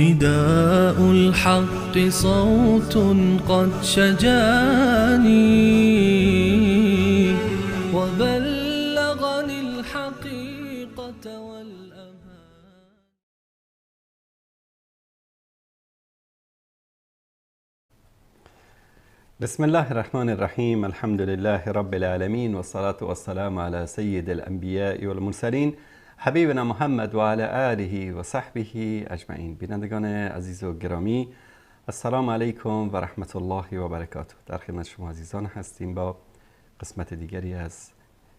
نداء الحق صوت قد شجاني وبلغني الحقيقة والأمان. بسم الله الرحمن الرحیم. الحمد لله رب العالمین والصلاة والسلام على سید الانبیاء والمرسلین حبیبنا محمد و علی آله و صحبه اجمعین. بینندگان عزیز و گرامی، السلام علیکم و رحمت الله و برکاته. در خدمت شما عزیزان هستیم با قسمت دیگری از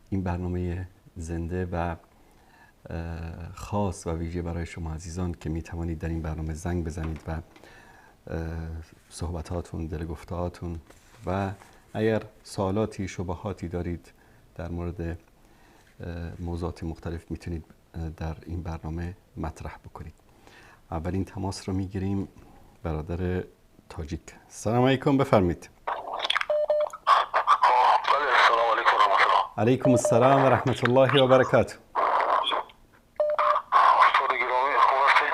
این برنامه زنده و خاص و ویژه برای شما عزیزان که می توانید در این برنامه زنگ بزنید و صحبتاتون، دلگفتهاتون و اگر سوالاتی، شبهاتی دارید در مورد موضوعات مختلف میتونید در این برنامه مطرح بکنید. اولین تماس رو میگیریم، برادر تاجیک. سلام علیکم، بفرمایید. بله، سلام علیکم و رحمت الله. علیکم السلام و رحمت الله و برکاته. استاد گرامی، خوب هستید؟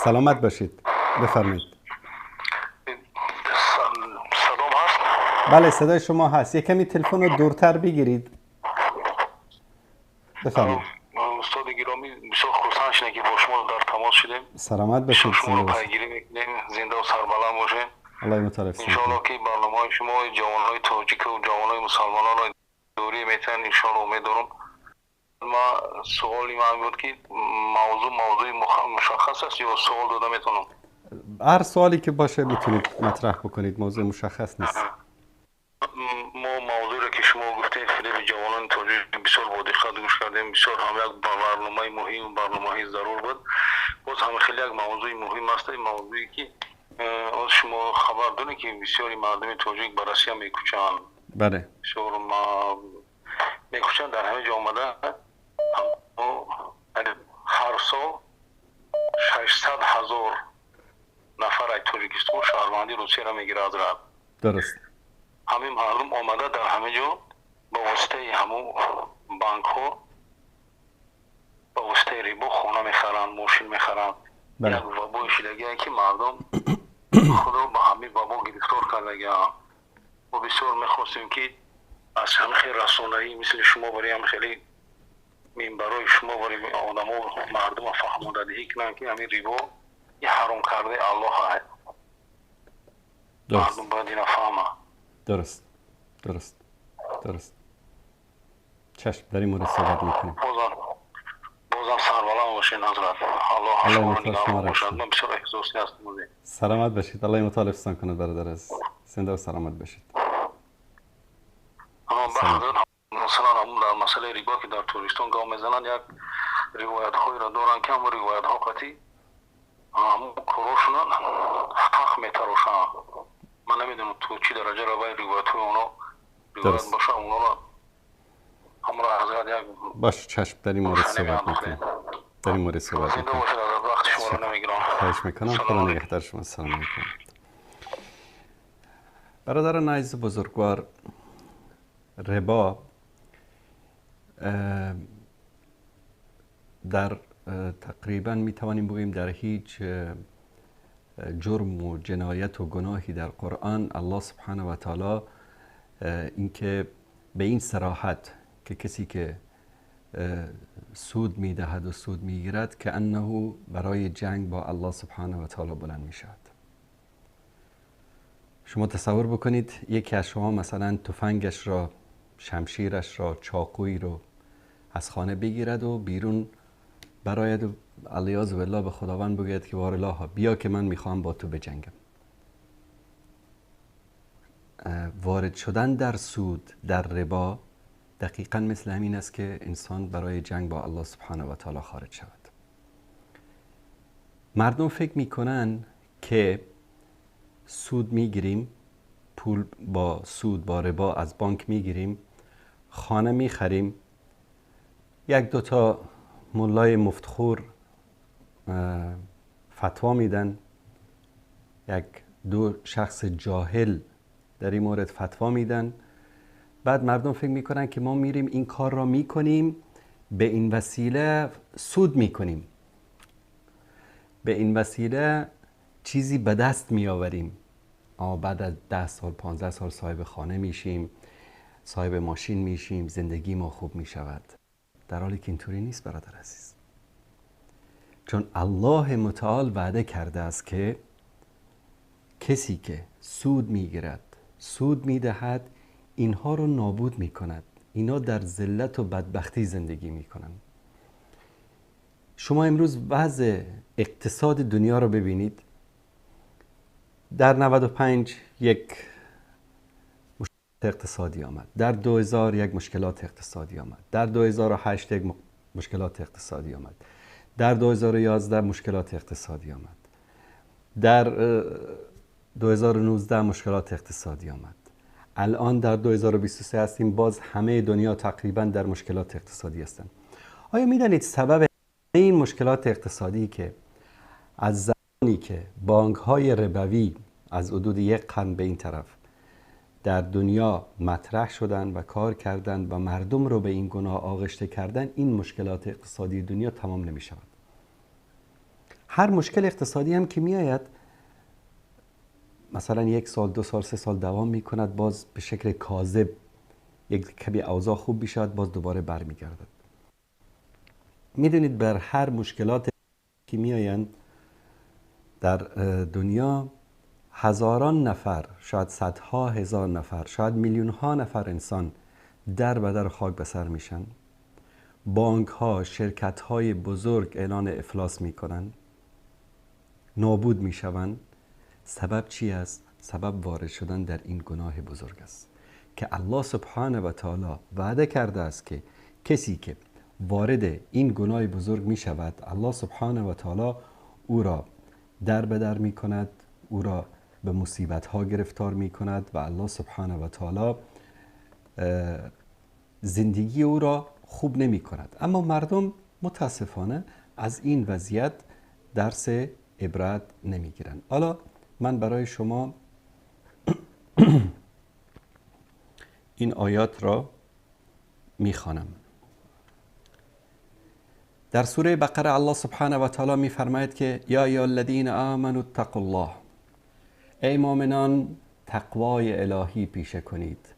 سلامت باشید، بفرمایید. صدام هست؟ بله، صدای شما هست. یه کمی تلفن رو دورتر بگیرید. بفرمایید. استاد گرامی، بسیار خرسند شدم که با شما در تماس شدیم. سلامت باشید. شما رو پیگیری میکنیم، زنده و سربلند باشین. الله متعال. انشاءالله که برنامه‌های شما جوانهای تاجیک و جوانهای مسلمانان را دوری میتن، انشاءالله امید دارم. ما سوالی من بود که موضوع مشخص است یا سوال داده میتونم؟ هر سوالی که باشه میتونید مطرح بکنید، موضوع مشخص نیست. ما موضوع را که شما گفتید فریب جوانان تاجیک بسیار با دقت گوش کردیم، بسیار هم یک برنامه مهم و برنامه ضرور بود. باز هم خیلی یک موضوع مهم است، موضوعی که از شما خبر دارید که بسیاری مردم تاجیک به روسیه میکوچند. بله، بسیار ما میکوچند، در همه جا آمده. هر سال 600,000 نفر از تاجیکستان شهروندی روسیه را میگیره از رد. درست. همین مردم آمده در همه جا با واسطه همون بانک ها، با واسطه ریبا خانه میخرن، ماشین میخرن. یک وبای شدگی که مردم خدا با همین وبا گرفتار کرده. ما بسیار میخواستیم که از همه خیلی رسانه‌ای مثل شما برای هم خیلی منبرای شما برای آدم ها مردم فهماندهی کنن که همین ریبا یه حرام کرده الله هست. مردم باید اینو فهمه. درست درست درست. چشم، در این مورد صحبت میکنیم. بازم سربلند باشین حضرت. الله شما رو نگهدار باشد. من بسیار احساسی هستم. سلامت باشید. الله متعال حفظتان کند برادر عزیز. زنده و سلامت باشید. به حضرت مثلا هم در مسئله ریبا که در تاجیکستان گام میزنن یک روایت هایی را دارن که هم روایت ها قطعی هم کروشون حق میتراشن. من نمیدونم تو چی درجه را باید روایت های اونا روایت باشه، اونا را همراه حضرت یک باش. چشم، در این مورد صحبت میکنیم. در این مورد صحبت میکنیم. وقت شما را نمیگیرم. خواهش میکنم. خدا نگهدار شما. سلام علیکم. برادران عزیز بزرگوار، ربا در تقریبا میتوانیم بگوییم در هیچ جرم و جنایت و گناهی در قرآن الله سبحانه و تعالی اینکه به این صراحت که کسی که سود میدهد و سود میگیرد که انه برای جنگ با الله سبحانه و تعالی بلند میشود. شما تصور بکنید یکی از شما مثلا تفنگش را، شمشیرش را، چاقویی رو از خانه بگیرد و بیرون براید و علیاذ بالله به خداوند بگوید که بار الله بیا که من میخوام با تو بجنگم. وارد شدن در سود، در ربا، دقیقا مثل همین است که انسان برای جنگ با الله سبحانه و تعالی خارج شود. مردم فکر میکنن که سود میگیریم، پول با سود با ربا از بانک میگیریم، خانه میخریم، یک دوتا مولای مفتخور فتوا میدن، یک دو شخص جاهل در این مورد فتوا میدن، بعد مردم فکر میکنن که ما میریم این کار را میکنیم، به این وسیله سود میکنیم، به این وسیله چیزی به دست می آوریم، بعد از 10 سال 15 سال صاحب خانه میشیم، صاحب ماشین میشیم، زندگی ما خوب میشود. در حالی که اینطوری نیست برادر عزیز، چون الله متعال وعده کرده است که کسی که سود میگیرد، سود میدهد، اینها رو نابود میکند. اینا در ذلت و بدبختی زندگی میکنند. شما امروز وضع اقتصاد دنیا رو ببینید. در 95 یک مشکلات اقتصادی آمد، در 2000 یک مشکلات اقتصادی آمد، در 2008 یک مشکلات اقتصادی آمد، در 2011 مشکلات اقتصادی آمد، در 2019 مشکلات اقتصادی آمد. الان در 2023 هستیم، باز همه دنیا تقریبا در مشکلات اقتصادی هستند. آیا میدانید سبب این مشکلات اقتصادی که از زمانی که بانک های ربوی از حدود یک قرن به این طرف در دنیا مطرح شدن و کار کردن و مردم رو به این گناه آغشته کردن، این مشکلات اقتصادی دنیا تمام نمی شود. هر مشکل اقتصادی هم که می آید مثلا 1 سال 2 سال 3 سال دوام می کند، باز به شکل کاذب یک کمی اوضاع خوب می شود، باز دوباره برمی گردد. می دونید بر هر مشکلات که می آیند در دنیا هزاران نفر، شاید صدها هزار نفر، شاید میلیون ها نفر انسان در بدر خاک به سر میشن. بانک ها، شرکت های بزرگ اعلان افلاس میکنن، نابود میشوند. سبب چی است؟ سبب وارد شدن در این گناه بزرگ است که الله سبحانه و تعالی وعده کرده است که کسی که وارد این گناه بزرگ میشود، الله سبحانه و تعالی او را در بدر میکند، او را به مصیبت ها گرفتار می کند و الله سبحانه و تعالی زندگی او را خوب نمی کند. اما مردم متاسفانه از این وضعیت درس عبرت نمی گیرند. حالا من برای شما این آیات را می خوانم. در سوره بقره الله سبحانه و تعالی می فرماید که یا ایها الذین آمنوا اتقوا الله، ای مؤمنان تقوای الهی پیشه کنید،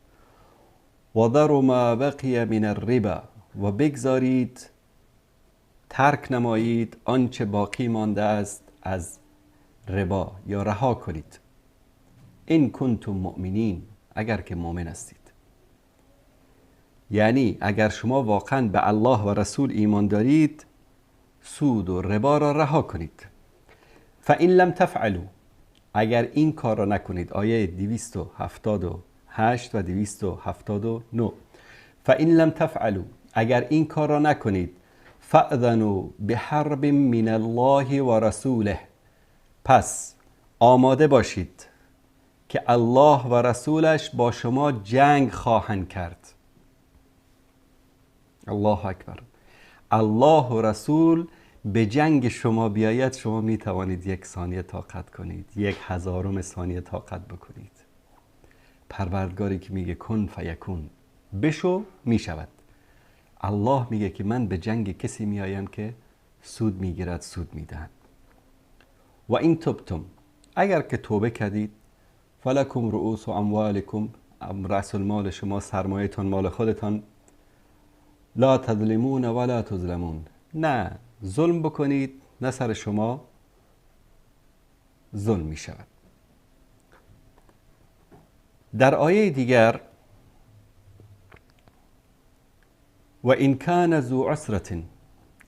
و ذروا ما بقی من الربا، و بگذارید، ترک نمایید آنچه باقی مانده است از ربا، یا رها کنید، این کنتم مؤمنین، اگر که مؤمن هستید. یعنی اگر شما واقعا به الله و رسول ایمان دارید، سود و ربا را رها کنید. فإن لم تفعلوا، اگر این کار را نکنید، آیه 278 و 279، فإن لم تفعلوا، اگر این کار را نکنید، فأذنوا بحرب من الله و رسوله، پس آماده باشید که الله و رسولش با شما جنگ خواهند کرد. الله اکبر. الله و رسول به جنگ شما بیاید، شما می توانید 1 ثانیه طاقت کنید، 1/1000 ثانیه طاقت بکنید. پروردگاری که میگه کن فیکون، بشو میشود. الله میگه که من به جنگ کسی میایم که سود میگیرد، سود میدهد. و این تبتم، اگر که توبه کردید، فلکم رؤوس اموالکم، رأس المال شما، سرمایه‌تان، مال خودتان، لا تظلمون ولا تظلمون، نه ظلم بکنید نه سر شما ظلم می شود. در آیه دیگر و این کان ذو عسرة،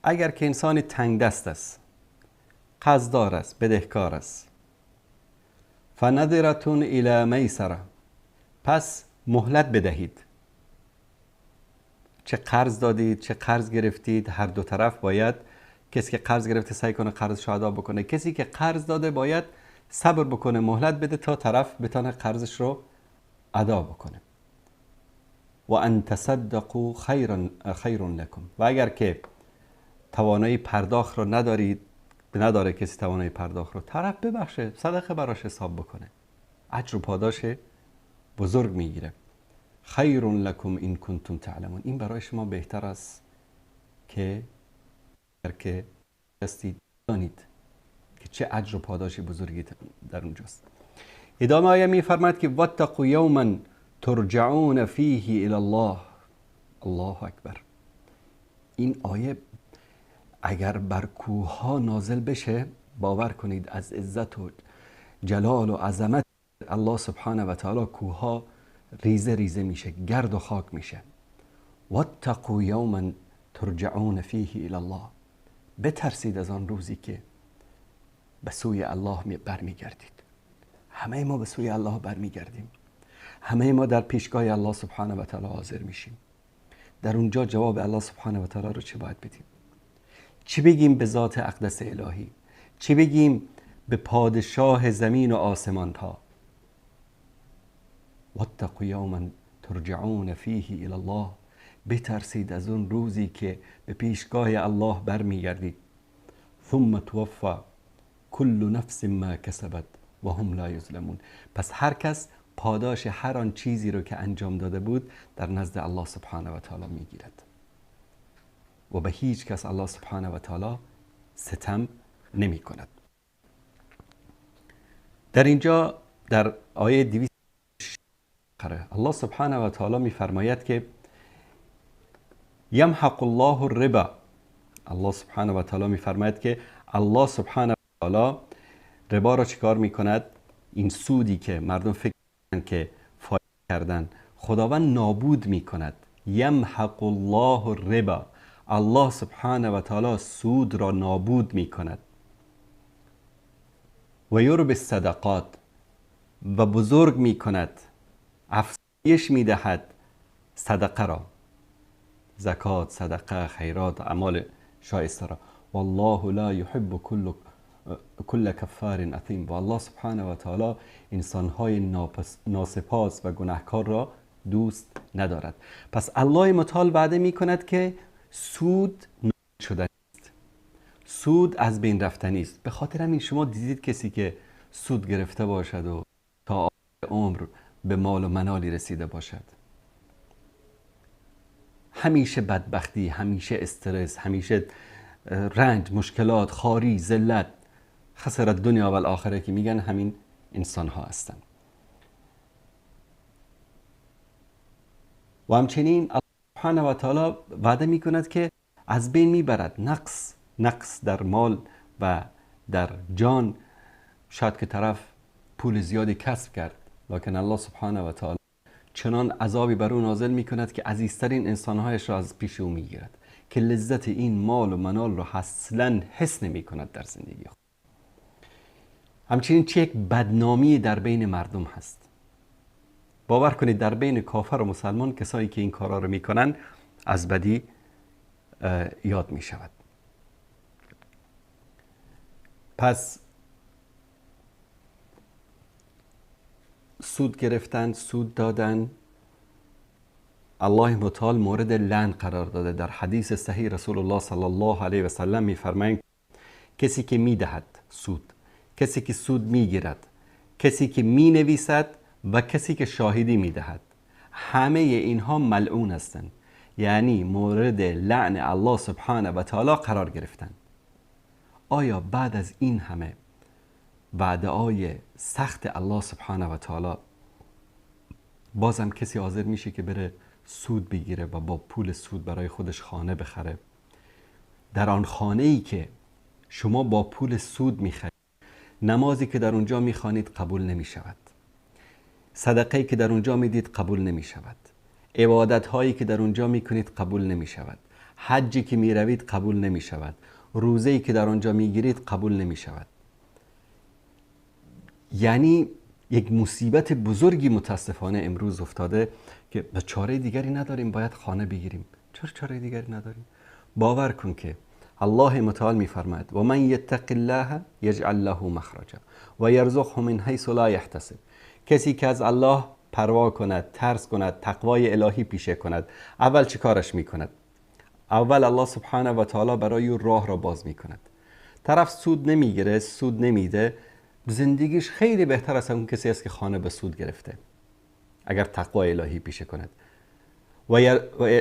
اگر که انسان تنگ دست است، قرضدار است، بدهکار است، فنظرة الی میسره، پس مهلت بدهید. چه قرض دادید چه قرض گرفتید، هر دو طرف باید، کسی که قرض گرفته سعی کنه قرضش ادا بکنه، کسی که قرض داده باید صبر بکنه، مهلت بده تا طرف بتانه قرضش رو ادا بکنه. و ان تصدقوا خیر لکم، و اگر که توانایی پرداخت رو ندارید، نداره کسی توانایی پرداخت رو، طرف ببخشه، صدقه براش حساب بکنه، اجر و پاداش بزرگ میگیره. خیر لکم این کنتم تعلمون، این برای شما بهتر است که اگر که هستید دانید. که چه اجر و پاداش بزرگی در اونجاست. ادامه آیه میفرماید که واتقوا یوما ترجعون فیه الی الله. الله اکبر. این آیه اگر بر کوه نازل بشه، باور کنید از عزت و جلال و عظمت الله سبحانه و تعالی کوه ریزه ریزه میشه، گرد و خاک میشه. واتقوا یوما ترجعون فیه الی الله. بترسید از آن روزی که به سوی الله برمیگردید. همه ما به سوی الله برمیگردیم، همه ما در پیشگاه الله سبحانه و تعالی حاضر میشیم. در اونجا جواب الله سبحانه و تعالی رو چه باید بدیم؟ چی بگیم به ذات اقدس الهی؟ چی بگیم به پادشاه زمین و آسمان ها؟ واتقوا یوما ترجعون فیه الی الله. بترسید از اون روزی که به پیشگاه الله برمیگردید. ثم توفى کل نفس ما کسبت و هم لا یظلمون. پس هر کس پاداش هر آن چیزی رو که انجام داده بود در نزد الله سبحانه و تعالی میگیرد و به هیچ کس الله سبحانه و تعالی ستم نمی کند. در اینجا در آیه 206 الله سبحانه و تعالی میفرماید که یمحق الله الربا. الله سبحانه و تعالی میفرماید که الله سبحانه و تعالی ربا را چیکار میکند؟ این سودی که مردم فکر میکنند که فایده کردن، خداوند نابود میکند. یمحق الله الربا. الله سبحانه و تعالی سود را نابود میکند. و یربی الصدقات، و بزرگ میکند، افزایش میدهد صدقه را، زکات، صدقه، خیرات، اعمال شایسته را. والله لا یحب کل کفار اثیم. و الله سبحانه و تعالی انسانهای ناسپاس و گناهکار را دوست ندارد. پس الله متعال وعده میکند که سود شدنی است، سود از بین رفتنی است. به خاطر همین شما دیدید کسی که سود گرفته باشد و تا عمر به مال و منالی رسیده باشد، همیشه بدبختی، همیشه استرس، همیشه رنج، مشکلات، خواری، ذلت، خسرت دنیا و الاخره که میگن همین انسان ها هستن. و همچنین الله سبحانه و تعالی وعده میکند که از بین میبرد نقص در مال و در جان. شاید که طرف پول زیادی کسب کرد، لکن الله سبحانه و تعالی چنان عذابی بر او نازل میکند که عزیزترین انسانهایش را از پیش او میگیرد، که لذت این مال و منال را اصلا حس نمیکند در زندگی خود. همچنین چه یک بدنامی در بین مردم هست. باور کنید در بین کافر و مسلمان کسایی که این کارا رو میکنن از بدی یاد میشود. پس سود گرفتن، سود دادن، الله متعال مورد لعن قرار داده. در حدیث صحیح رسول الله صلی الله علیه و سلم میفرمایند کسی که میدهد سود، کسی که سود میگیرد، کسی که مینویسد و کسی که شاهدی میدهد، همه اینها ملعون هستند، یعنی مورد لعن الله سبحانه و تعالی قرار گرفتند. آیا بعد از این همه وعده سخت الله سبحانه و تعالی بازم کسی حاضر میشه که بره سود بگیره و با پول سود برای خودش خانه بخره؟ در آن خانه ای که شما با پول سود میخرید، نمازی که در اونجا میخوانید قبول نمیشود، صدقه‌ای که در اونجا میدید قبول نمیشود، عبادت هایی که در اونجا میکنید قبول نمیشود، حجی که میروید قبول نمیشود، روزه‌ای که در اونجا میگیرید قبول نمیشود. یعنی یک مصیبت بزرگی متاسفانه امروز افتاده که به چاره دیگری نداریم، باید خانه بگیریم. چرا چاره دیگری نداریم؟ باور کن که الله متعال میفرماید و من یتق الله یجعل له مخرجا و یرزقه من حیث لا یحتسب. کسی که از الله پروا کند، ترس کند، تقوای الهی پیشه کند، اول چه کارش میکند؟ اول الله سبحانه و تعالی برای او راه را باز میکند. طرف سود نمیگیره، سود نمیده، زندگیش خیلی بهتر از اون کسی است که خانه به سود گرفته، اگر تقوای الهی پیشه کند. و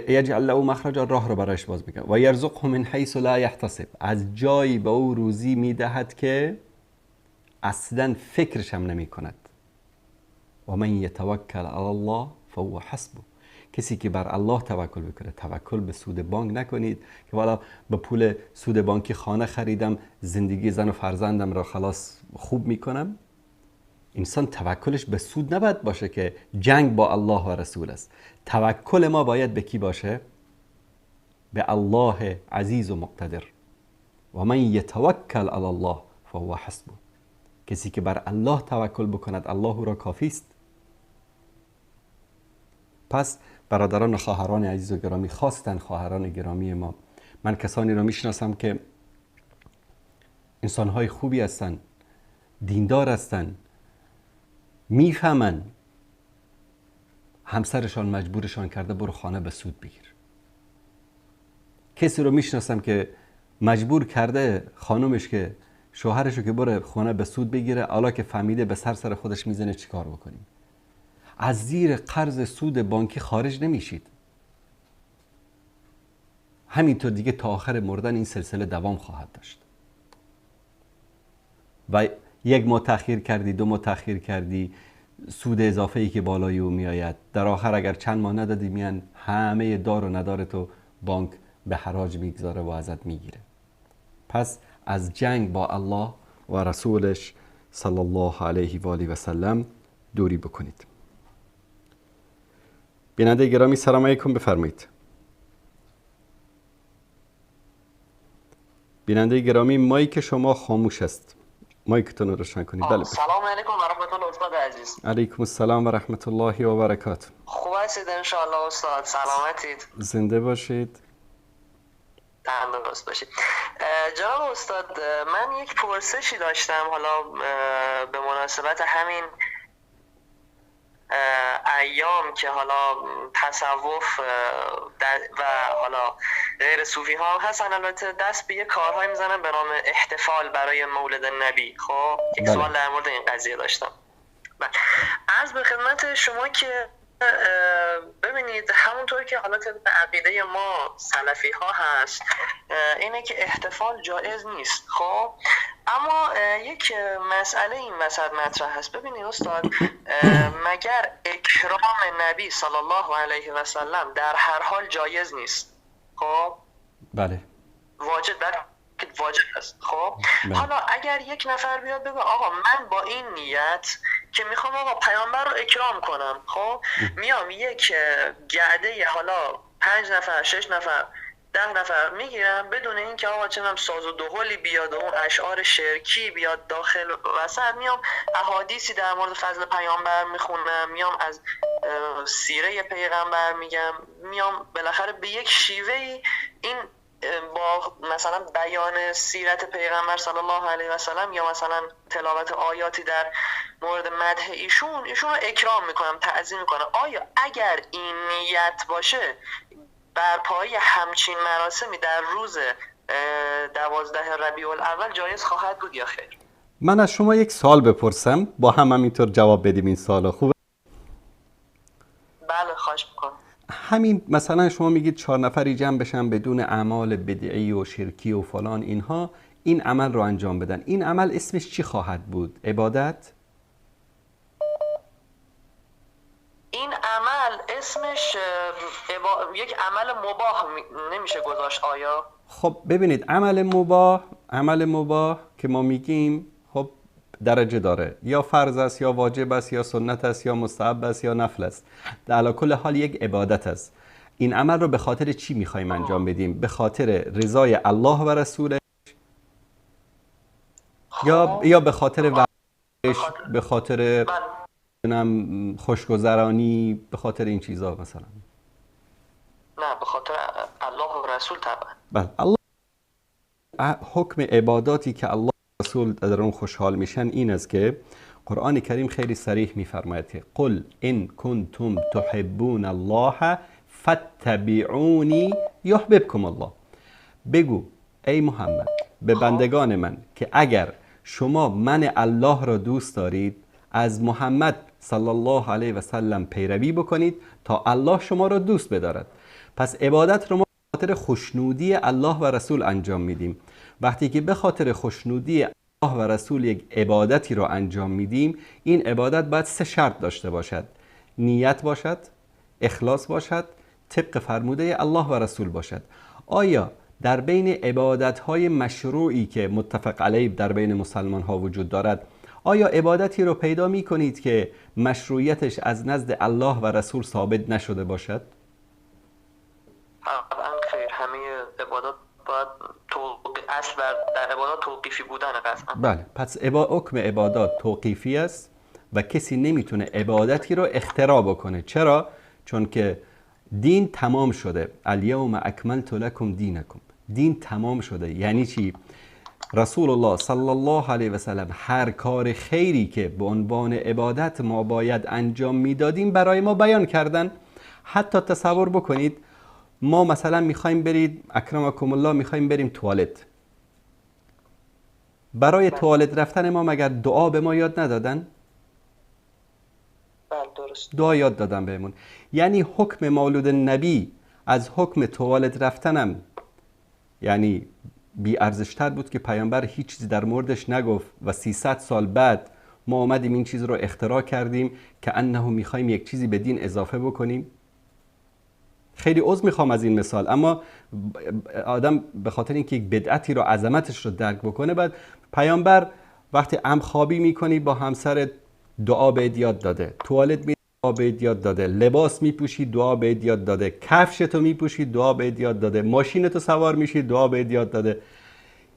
یجعل له مخرجا، راه رو برایش باز میکنه. و یرزقه من حیث لا یحتسب، از جایی به او روزی میدهد که اصلا فکرش هم نمی کند. و من یتوکل علی الله فهو حسبه. کسی که بر الله توکل بکنه، توکل به سود بانک نکنید که والا به پول سود بانکی خانه خریدم، زندگی زن و فرزندم را خلاص خوب میکنم. انسان توکلش به سود نباید باشه که جنگ با الله و رسول است. توکل ما باید به کی باشه؟ به الله عزیز و مقتدر. و من یتوکل علی الله فهو حسبه. کسی که بر الله توکل بکند الله او را کافی است. پس برادران و خواهران عزیز و گرامی، خواستن خواهران گرامی ما، من کسانی را میشناسم که انسانهای خوبی هستند، دیندار هستند، میفهمن، همسرشان مجبورشان کرده برو خانه به سود بگیر. کسی رو میشناسم که مجبور کرده خانومش که شوهرشو که بره خانه به سود بگیره، حالا که فهمیده به سر خودش میزنه چیکار بکنیم. از زیر قرض سود بانکی خارج نمیشید. همینطور دیگه تا آخر مردن این سلسله دوام خواهد داشت. و یک ماه تأخیر کردی، 2 ماه تأخیر کردی، سود اضافه ای که بالای او میآید، در آخر اگر چند ماه ندادی میان همه دار و ندار تو بانک به حراج میگذاره و ازت میگیره. پس از جنگ با الله و رسولش صلی الله علیه و آله و سلم دوری بکنید. بیننده گرامی سلام علیکم، بفرمایید. بیننده گرامی مایک شما خاموش است، مایکتون رو روشن کنید. بله. سلام علیکم و رحمت الله استاد عزیز. علیکم السلام و رحمت الله و برکاته. خوب هستید ان شاء الله استاد؟ سلامتید؟ زنده باشید. تندرست باشید. جناب استاد من یک پرسشی داشتم، حالا به مناسبت همین ایام که حالا تصوف و حالا غیر صوفی ها هستن، البته دست به یه کارهایی میزنن به نام احتفال برای مولد نبی. خب یک سوال در مورد این قضیه داشتم. عرض به خدمت شما که ببینید همونطور که حالا طبق عقیده ما سلفی ها هست اینه که احتفال جایز نیست. خب اما یک مسئله این وسط مطرح هست. ببینید استاد، مگر اکرام نبی صلی الله علیه و سلم در هر حال جایز نیست؟ خب بله، واجب واجب است. خب بله. حالا اگر یک نفر بیاد بگه آقا من با این نیت که میخوام آقا پیامبر رو اکرام کنم، خب میام یک گعده حالا 5 نفر 6 نفر 10 نفر میگیرم بدون اینکه آقا چنم ساز و دهلی بیاد و اون اشعار شرکی بیاد داخل وسط، میام احادیثی در مورد فضل پیامبر میخونم، میام از سیره پیغمبر میگم، میام بالاخره به یک شیوهی این با مثلا بیان سیرت پیغمبر صلی الله علیه و سلم یا مثلا تلاوت آیاتی در مورد مدح ایشون رو اکرام میکنم، تعظیم میکنم. آیا اگر این نیت باشه برپایی همچین مراسمی در روز 12 ربیع الاول جایز خواهد بود یا خیر؟ من از شما یک سوال بپرسم، با هم همینطور جواب بدیم این سوالو، خوبه؟ بله خواهش میکنم. همین مثلا شما میگید 4 نفری جمع بشن بدون اعمال بدعی و شرکی و فلان اینها، این عمل رو انجام بدن، این عمل اسمش چی خواهد بود؟ عبادت؟ این عمل اسمش یک عمل مباح نمیشه گذاشت آیا؟ خب ببینید عمل مباح که ما میگیم خب درجه داره، یا فرض است یا واجب است یا سنت است یا مستحب است یا نفل است، در کل حال یک عبادت است. این عمل رو به خاطر چی میخوایم انجام بدیم؟ به خاطر رضای الله و رسولش یا به خاطر ورزش، به خاطر خوشگذرانی، به خاطر این چیزا مثلا؟ نه، به خاطر الله و رسول طبعا. بله، الله حکم عباداتی که الله رسول در اون خوشحال میشن این است که قرآن کریم خیلی صریح میفرماید که قل ان کنتم تحبون الله فاتبعونی یحببکم الله. بگو ای محمد به بندگان من که اگر شما من الله را دوست دارید از محمد صلی الله علیه و سلم پیروی بکنید تا الله شما را دوست بدارد. پس عبادت رو ما به خاطر خوشنودی الله و رسول انجام میدیم. وقتی که به خاطر خوشنودی و رسول یک عبادتی رو انجام میدیم، این عبادت باید سه شرط داشته باشد: نیت باشد، اخلاص باشد، طبق فرموده الله و رسول باشد. آیا در بین عبادت‌های مشروعی که متفق علیه در بین مسلمان‌ها وجود دارد، آیا عبادتی رو پیدا می‌کنید که مشروعیتش از نزد الله و رسول ثابت نشده باشد؟ طبعا خیر، همه عبادات باید اصل در عبادات توقیفی بودن قطعا. بله، پس حکم عبادات توقیفی است و کسی نمیتونه عبادتی رو اختراع بکنه. چرا؟ چون که دین تمام شده. الیوم اکملت لکم دینکم، دین تمام شده. یعنی چی؟ رسول الله صلی الله علیه و سلم هر کار خیری که به عنوان عبادت ما باید انجام میدادیم برای ما بیان کردن. حتی تصور بکنید ما مثلا میخوایم برید، اکرمکم الله، میخوایم بریم توالت. برای توالت رفتن ما مگر دعا به ما یاد ندادن؟ بله درست، دعا یاد دادن بهمون. یعنی حکم مولود نبی از حکم توالت رفتنم یعنی بی ارزشتر بود که پیامبر هیچ چیزی در موردش نگفت و 300 سال بعد ما آمدیم این چیز رو اختراع کردیم که انه میخوایم یک چیزی به دین اضافه بکنیم. خیلی عذر میخوام از این مثال، اما آدم به خاطر اینکه یک بدعتی رو، عظمتش رو درک بکنه، بعد پیامبر وقتی عمخوابی میکنی با همسرت دعا به یاد داده، توالت می دعا به یاد داده، لباس میپوشی دعا به یاد داده، کفشتو میپوشی دعا به یاد داده، ماشینتو سوار میشی دعا به یاد داده.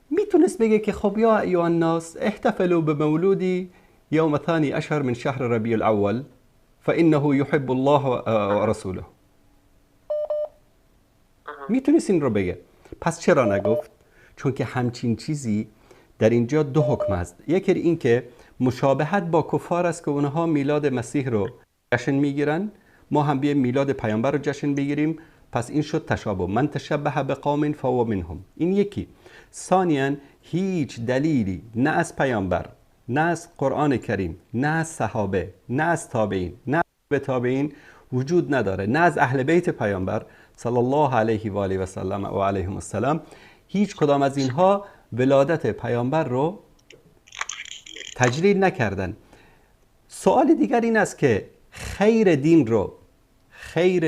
میتونست بگه که خب یا ایها الناس احتفلوا بمولودی یوم ثانی اشهر من شهر ربیع الاول فانه يحب الله ورسوله. میتونست این رو بگه. پس چرا نگفت؟ چون که همچین چیزی در اینجا دو حکم هست. یکی این که مشابهت با کفار است که اونها میلاد مسیح رو جشن میگیرن، ما هم بیایم میلاد پیامبر رو جشن بگیریم، پس این شد تشابه. من تشبه بقوم فهو منهم. این یکی. ثانیا هیچ دلیلی نه از پیامبر، نه از قرآن کریم، نه از صحابه، نه از تابعین، نه از تابعین وجود نداره، نه از اهل بیت پیامبر صلی الله علیه و آله و سلم و علیهم السلام. هیچ کدام از اینها ولادت پیامبر رو تجلیل نکردن. سوال دیگر این است که خیر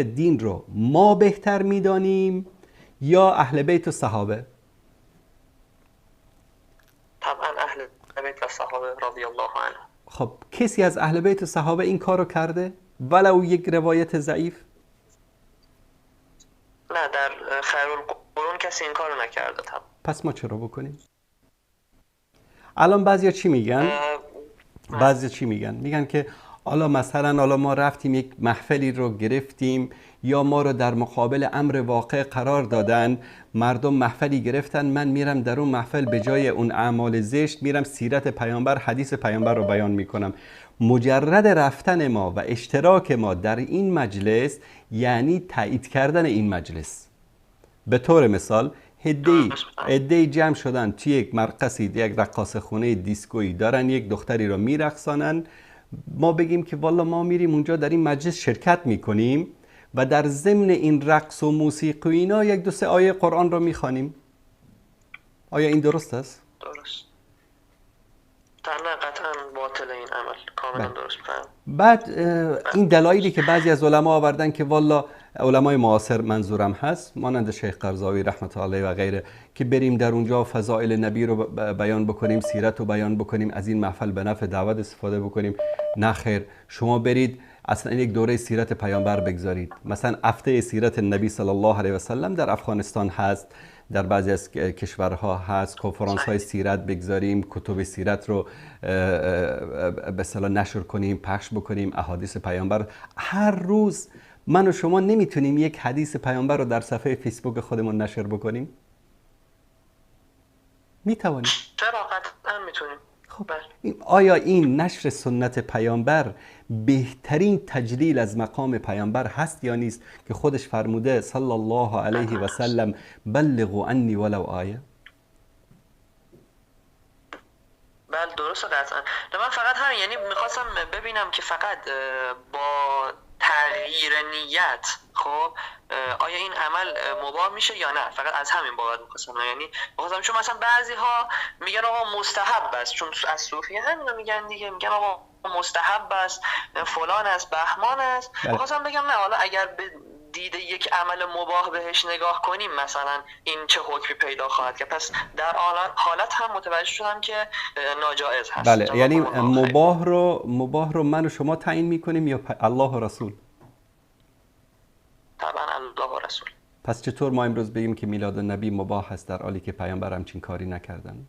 دین رو ما بهتر میدانیم یا اهل بیت و صحابه؟ طبعا اهل بیت و صحابه رضی الله عنهم. خب کسی از اهل بیت و صحابه این کارو کرده ولو یک روایت ضعیف؟ نه، در خیر القرون کسی این کارو نکرده. طبعا پس ما چرا بکنیم؟ الان بعضیا چی میگن؟ بعضیا چی میگن؟ میگن که حالا مثلا حالا ما رفتیم یک محفلی رو گرفتیم یا ما رو در مقابل امر واقع قرار دادن، مردم محفلی گرفتن، من میرم در اون محفل به جای اون اعمال زشت میرم سیرت پیامبر، حدیث پیامبر رو بیان میکنم. مجرد رفتن ما و اشتراک ما در این مجلس یعنی تایید کردن این مجلس. به طور مثال عده‌ای جمع شدن توی یک مرقصی، یک رقاص خونه دیسکویی دارن، یک دختری رو میرقصانن، ما بگیم که والا ما میریم اونجا در این مجلس شرکت میکنیم و در ضمن این رقص و موسیقی اینا یک دو سه آیه قرآن رو میخوانیم. آیا این درست است؟ درست. نه قطعا باطل این عمل، کاملا درست. بعد این دلایلی که بعضی از علما آوردن که والا علمای معاصر منظورم هست، مانند شیخ قرضاوی رحمت الله و غیره، که بریم در اونجا فضائل نبی رو بیان بکنیم، سیرت رو بیان بکنیم، از این محفل به نفع دعوت استفاده بکنیم. نه خیر، شما برید اصلا یک دوره سیرت پیامبر بگذارید. مثلا هفته سیرت نبی صلی الله علیه و سلم در افغانستان هست، در بعضی از کشورها هست، کنفرانس های سیرت بگذاریم، کتب سیرت رو به اصطلاح نشر کنیم، پخش بکنیم، احادیث پیامبر. هر روز من و شما نمیتونیم یک حدیث پیامبر رو در صفحه فیسبوک خودمون نشر بکنیم؟ میتوانیم. چرا قطعا میتونیم. خب آیا این نشر سنت پیامبر بهترین تجلیل از مقام پیامبر هست یا نیست که خودش فرموده صلی الله علیه و سلم بلغوا عنی ولو آیه؟ بله درست قطعا. من فقط همین، یعنی میخواستم ببینم که فقط با تغییر تغییر نیت، خب آیا این عمل مباح میشه یا نه؟ فقط از همین بابت میخواستم، یعنی میخواستم چون مثلا بعضی ها میگن آقا مستحب است، چون از صوفیه همینو میگن دیگه، میگن آقا مستحب است، فلان است، بهمان است. میخواستم بگم نه، حالا اگر به دید یک عمل مباح بهش نگاه کنیم مثلا این چه حکمی پیدا خواهد کرد. پس در حالت هم متوجه شدم که ناجایز هست. بله، یعنی مباح رو من و شما تعیین میکنیم یا الله و رسول؟ طبعا الله و رسول. پس چطور ما امروز بگیم که میلاد النبی مباح هست در حالی که پیامبر همچین کاری نکردن؟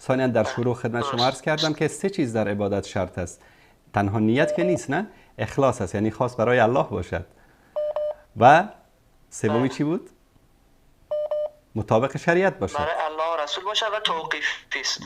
ثانیا در شروع خدمت شما عرض کردم که سه چیز در عبادت شرط است، تنها نیت که نیست، نه، اخلاص است، یعنی خاص برای الله باشد. و سومی چی بود؟ مطابق شریعت باشد، برای الله و رسول باشد و توقیفی است،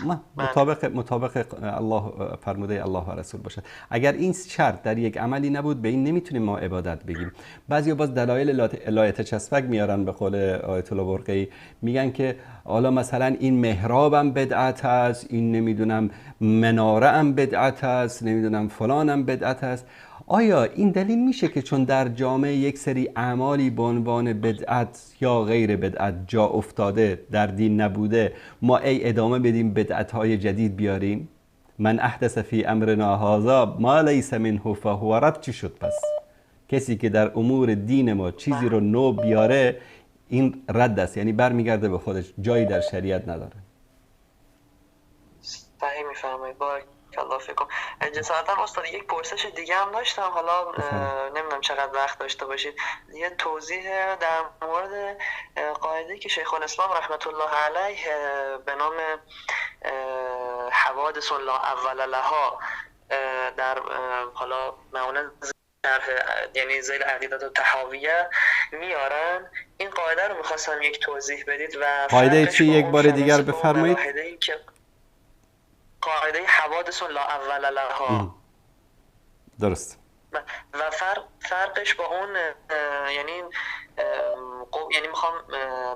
مطابق الله، فرموده الله و رسول باشد. اگر این شرط در یک عملی نبود به این نمیتونیم ما عبادت بگیم. بعضیا باز دلایل لایت چسبک میارن، به قول آیت الله برقعی میگن که حالا مثلا این محرابم بدعت است، این نمیدونم مناره هم بدعت است، نمیدونم فلانم بدعت است. آیا این دلیل میشه که چون در جامعه یک سری اعمالی به عنوان بدعت یا غیر بدعت جا افتاده در دین نبوده، ما ای ادامه بدیم بدعت‌های جدید بیاریم؟ من احدث فی امرنا هذا ما لیس منه فهو رد. چی شد پس؟ کسی که در امور دین ما چیزی رو نو بیاره این رد است، یعنی برمیگرده به خودش، جایی در شریعت نداره. صحیح میفرمایید، بارک الله فیکم. جسارتا استاد یک پرسش دیگه هم داشتم، حالا نمیدونم چقدر وقت داشته باشید. یه توضیح در مورد قاعده که شیخ الاسلام رحمت الله علیه به نام حوادث لا اول لها در حالا معمولا یعنی ذیل عقیدت و تحاویه میارن، این قاعده رو میخواستم یک توضیح بدید. و قاعده چی؟ یک بار دیگر بفرمایید. قاعده حوادث لا اول لها. درست. و فرقش با اون، یعنی میخوام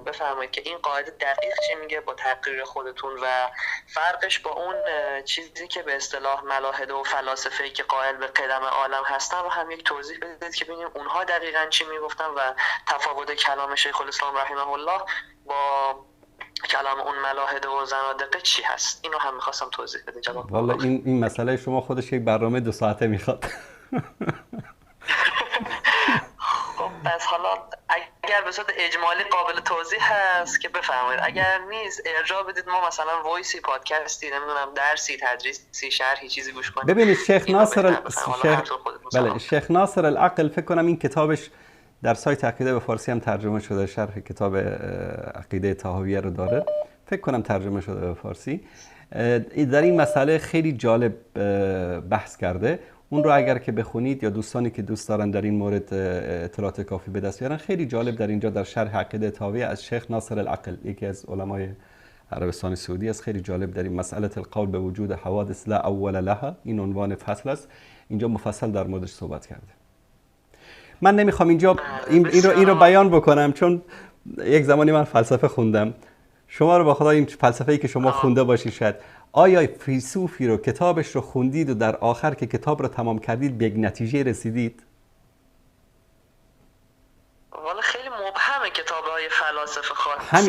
بفرمایید که این قاعده دقیق چی میگه با تقریر خودتون و فرقش با اون چیزی که به اصطلاح ملاحده و فلاسفه‌ای که قائل به قدم عالم هستن رو هم یک توضیح بدید که ببینیم اونها دقیقاً چی میگفتن و تفاوت کلام شیخ الاسلام رحمه الله با کلام اون ملاحده و زنادقه چی هست. اینو هم میخواستم توضیح بدین جواب. والا این مسئله شما خودش یک برنامه 2 ساعته میخواد. خب پس حالا اگر به صورت اجمالی قابل توضیح هست که بفرمایید، اگر نیست ارجاع بدید ما مثلا voice ی، پادکستی، نمیدونم درسی، تدریسی، شرحی، چیزی گوش کنیم. ببینید شیخ ناصر بله، شیخ ناصر العقل فکر کنم این کتابش در سایت عقیده به فارسی هم ترجمه شده، شرح کتاب عقیده طحاویه رو داره، فکر کنم ترجمه شده به فارسی. در این مسئله خیلی جالب بحث کرده. اون رو اگر که بخونید یا دوستانی که دوست دارن در این مورد اطلاعات کافی به دست بیارن، خیلی جالب در اینجا در شرح عقیده طحاویه از شیخ ناصر العقل، یکی از علمای عربستان سعودی است، خیلی جالب در این مسئله القول به وجود حوادث لا اول لها، این عنوان فصل است، اینجا مفصل در موردش صحبت کرده. من نمیخوام اینجا این رو بیان بکنم چون یک زمانی من فلسفه خوندم. شما رو با خدا این فلسفه‌ای که شما خونده باشید شاید، آیا فیلسوفی رو کتابش رو خوندید و در آخر که کتاب رو تمام کردید به یک نتیجه رسیدید؟ والا خیلی مبهمه کتاب‌های فلاسفه خاص.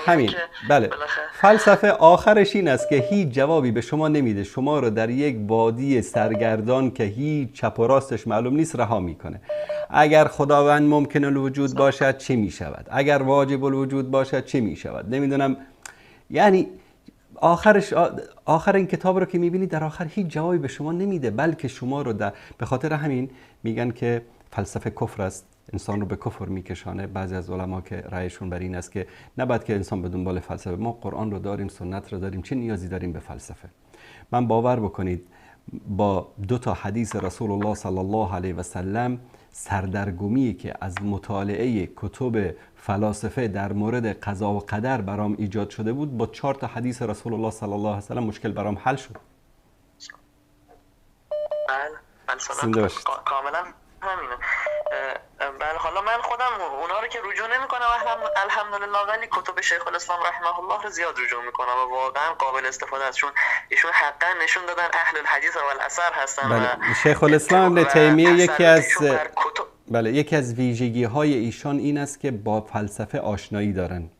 همین بله، فلسفه آخرش این است که هیچ جوابی به شما نمیده، شما رو در یک وادی سرگردان که هیچ چپ و راستش معلوم نیست رها میکنه. اگر خداوند ممکن الوجود باشد چه میشود، اگر واجب الوجود باشد چه میشود، نمیدونم. یعنی آخر این کتاب رو که میبینید در آخر هیچ جوابی به شما نمیده، بلکه شما رو به خاطر همین میگن که فلسفه کفر است، انسان رو به کفر میکشانه. بعضی از علما که رأیشون بر این است که نباید که انسان به دنبال فلسفه، ما قرآن رو داریم، سنت رو داریم، چه نیازی داریم به فلسفه؟ من باور بکنید با 2 تا حدیث رسول الله صلی الله علیه و سلم سردرگمی که از مطالعه کتب فلاسفه در مورد قضا و قدر برام ایجاد شده بود، با 4 تا حدیث رسول الله صلی الله علیه و سلم مشکل برام حل شد. بله، کاملا همینه. بله، حالا من خودم اونا رو رو که رجوع نمی‌کنم الحمدلله، ولی کتب شیخ الاسلام رحمه الله رو زیاد رجوع می‌کنم و واقعا قابل استفاده است، چون ایشون حقا نشون دادن اهل الحدیث و الاثر هستن. بله. شیخ الاسلام ابن تیمیه یکی از بله یکی از ویژگی‌های ایشان این است که با فلسفه آشنایی دارن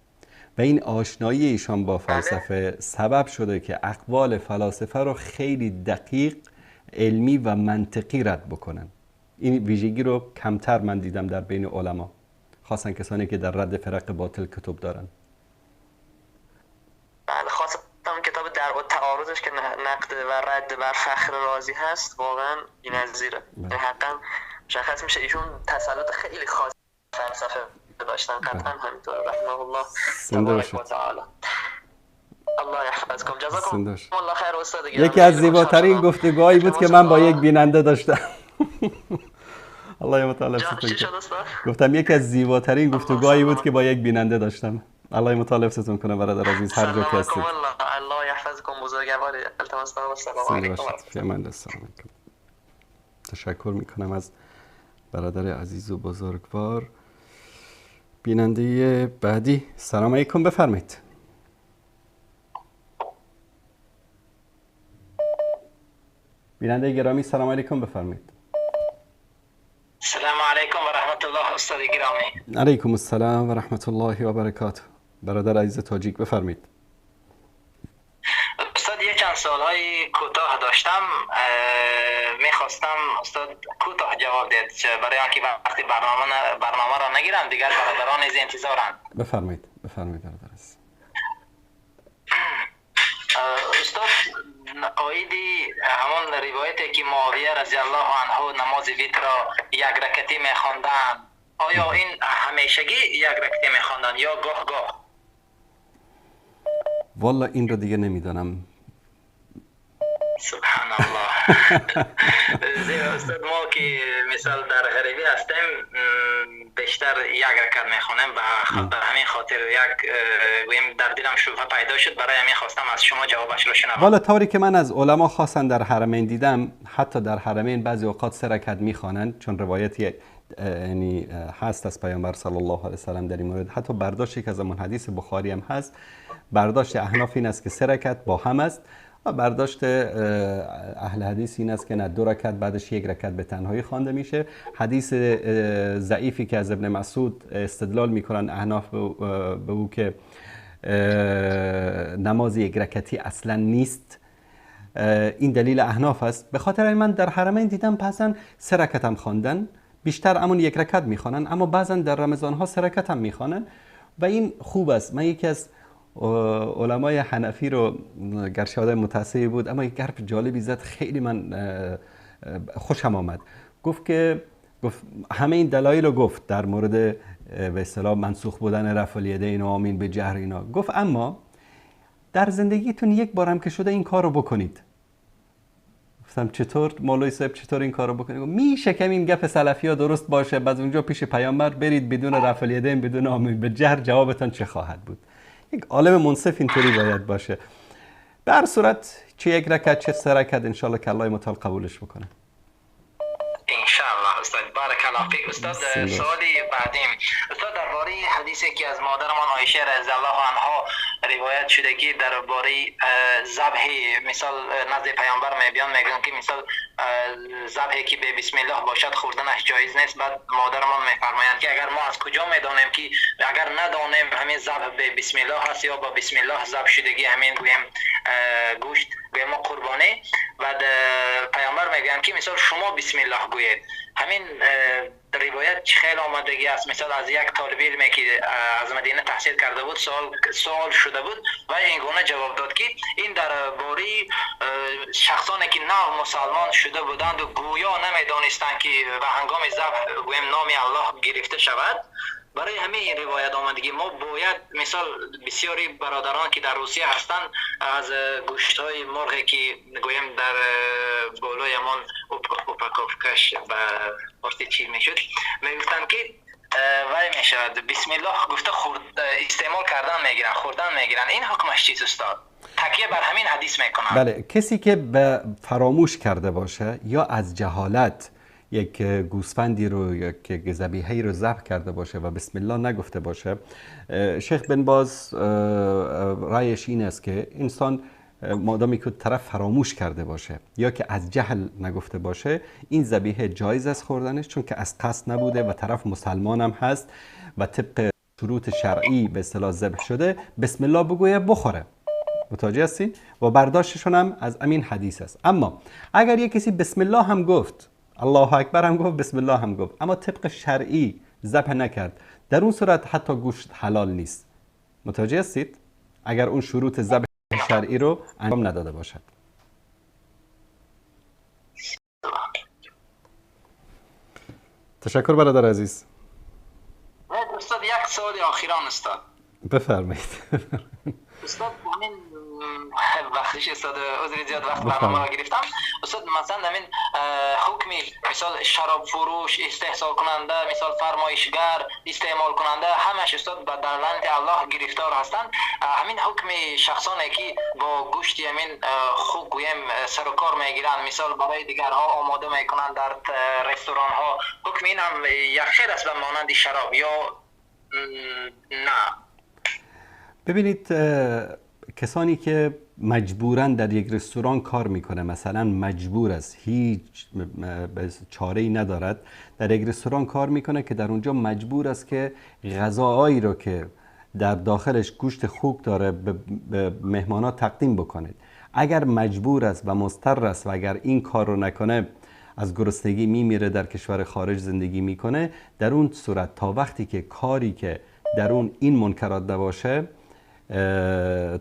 و این آشنایی ایشان با فلسفه سبب شده که اقوال فلاسفه رو خیلی دقیق، علمی و منطقی رد بکنن. این ویژگی رو کمتر من دیدم در بین علما، خاصا کسانی که در رد فرق باطل کتب دارن. بله، خاصا کتاب درء التعارضش که نقد و رد بر فخر رازی هست واقعا بی‌نظیره. حقا مشخص میشه ایشون تسلط خیلی خاص فلسفه داشتن. قطعا همینطور رحمه الله تبارک و تعالی. الله یحفظکم، جزاکم الله خیر استاد. یکی از زیباترین گفتگوهایی بود که من با یک بیننده داشتم. الله متعال حفظتون کنه. گفتم یکی از زیباترین گفتگوهایی بود که با یک بیننده داشتم. الله متعال حفظتون کنه برادر عزیز، هر جا که هستید. الله یحفظکم بزرگوار. التماس دعا. السلام علیکم. فی امان الله. السلام علیکم. تشکر میکنم از برادر عزیز و بزرگوار. بیننده بعدی، سلام علیکم، بفرمایید. بیننده گرامی سلام علیکم، بفرمایید. السلام علیکم و رحمت الله استاد گرامی. علیکم السلام و رحمت الله و برکاته. برادر عزیز تاجیک بفرمایید. استاد یک چند سوالهای کوتاه داشتم، میخواستم استاد کوتاه جواب دهید برای آنکه وقتی برنامه را نگیرم دیگر برادران از انتظارند. بفرمایید بفرمایید برادر عزیز. استاد عایدی همان روایتی که معاویه رضی الله عنه نماز ویتر را یک رکعتی میخواندند، آیا این همیشگی یک رکعتی میخواندند یا گاه گاه؟ والا این رو دیگه نمیدانم. سبحان الله. زیرا استاد ما که مثال در غریبی هستیم بیشتر یک رکعت میخوانیم، به همین خاطر یک گویم در دلم شبهه پیدا شد، برای همین خواستم از شما جوابش رو شنوم. والا طوری که من از علما خواستن در حرمین دیدم، حتی در حرمین بعضی اوقات سه رکعت میخوانند، چون روایتی یعنی هست از پیامبر صلی الله علیه و سلم در این مورد، حتی برداشتی که از اون حدیث بخاری هم هست، برداشت احناف این است که سه رکعت با هم است و برداشت اهل حدیث این است که نه، دو رکعت بعدش یک رکعت به تنهایی خوانده میشه. حدیث ضعیفی که از ابن مسعود استدلال میکنن احناف به او که نماز یک رکعتی اصلا نیست، این دلیل احناف است. به خاطر من در حرمین دیدم بعضا سه رکعت هم خواندن، بیشتر همون یک رکعت میخوانن، اما بعضا در رمضان ها سه رکعت هم میخوانن و این خوب است. من یکی از علمای حنفی رو، گرچه آدم متعصبی بود، اما یک حرف جالبی زد، خیلی من خوشم آمد. گفت که گفت همه این دلایل رو گفت در مورد به اصطلاح منسوخ بودن رفع الیدین و آمین به جهر اینا، گفت اما در زندگیتون یک بارم که شده این کار رو بکنید. گفتم چطور مولوی صاحب، چطور این کارو بکنید؟ میشه که این گپ سلفی ها درست باشه، بعد اونجا پیش پیامبر برید بدون رفع الیدین بدون آمین به جهر، جوابتان چه خواهد بود؟ یک عالم منصف اینطوری باید باشه. به هر صورت چه یک رکعت چه سه رکعت، انشالله که الله متعال قبولش بکنه. انشالله استاد، بارک الله فیک. استاد سوالی بعدیم استاد درباره حدیثی که از مادرمان عایشه رضی الله عنها روایت شده که درباره ذبح مثال نزد پیامبر میبیان میگن که مثال ذبحی که به بسم الله باشد خوردنش جایز نیست. بعد مادرمان میفرمایند که اگر ما از کجا میدانیم که اگر ندانیم همین ذبح به بسم الله هست یا با بسم الله ذبح شدگی همین گویم گوشت گویم ما قربانی. بعد پیامبر میگن که مثال شما بسم الله گویید. همین روایت خیلی آمدگی است. مثال از یک طالب علمی که از مدینه تحصیل کرده بود سوال شده بود و این گونه جواب داد که این درباره شخصانی که نو مسلمان شده بودند و گویا نمیدانستند که به هنگام ذبح گویم نام الله گرفته شود. برای همین این روایت آمدگی ما باید مثال بسیاری برادران که در روسیه هستند از گوشت های مرغی که گویم در بالای همان اوپاکوفکش به فارسی چی میشد میگفتند که وای میشود بسم الله گفته خورد استعمال کردن میگیرن خوردن میگیرن. این حکمش چیست استاد؟ تکیه بر همین حدیث میکنن. بله، کسی که به فراموش کرده باشه یا از جهالت یک گوسفندی رو، یک ذبیحه‌ای رو ذبح کرده باشه و بسم الله نگفته باشه، شیخ بن باز رأیش این است که انسان مادامی که طرف فراموش کرده باشه یا که از جهل نگفته باشه، این ذبیحه جایز است خوردنش، چون که از قصد نبوده و طرف مسلمان هم هست و طبق شروط شرعی به اصطلاح ذبح شده، بسم الله بگویه بخوره. متوجه هستین؟ و برداشتشون هم از امین حدیث است. اما اگر یک کسی بسم الله هم گفت، الله اکبر هم گفت، بسم الله هم گفت، اما طبق شرعی ذبح نکرد، در اون صورت حتی گوشت حلال نیست. متوجه هستید؟ اگر اون شروط ذبح شرعی رو انجام نداده باشد. تشکر برادر عزیز. استاد یک سوال آخران استاد. بفرمایید. استاد همین بخشش استاد عذر زیاد وقت برنامه را گرفتم. استاد مثلا همین حکم مثال شراب فروش، استحصال کننده، مثال فرمایشگر، استعمال کننده، همش استاد به در لعنت الله گرفتار هستند. همین حکم شخصانی که با گوشت همین خوک گویم سر و کار میگیرند، مثال برای دیگرها آماده میکنند در رستوران ها، حکم این هم یک خیر است به مانند شراب یا نه؟ ببینید کسانی که مجبورن در یک رستوران کار میکنه، مثلا مجبور است، هیچ چاره‌ای ندارد، در یک رستوران کار میکنه که در اونجا مجبور است که غذاهایی رو که در داخلش گوشت خوک داره به مهمانا تقدیم بکنه. اگر مجبور است و مضطر است و اگر این کار رو نکنه از گرسنگی میمیره، در کشور خارج زندگی میکنه، در اون صورت تا وقتی که کاری که در اون این منکرات نباشه،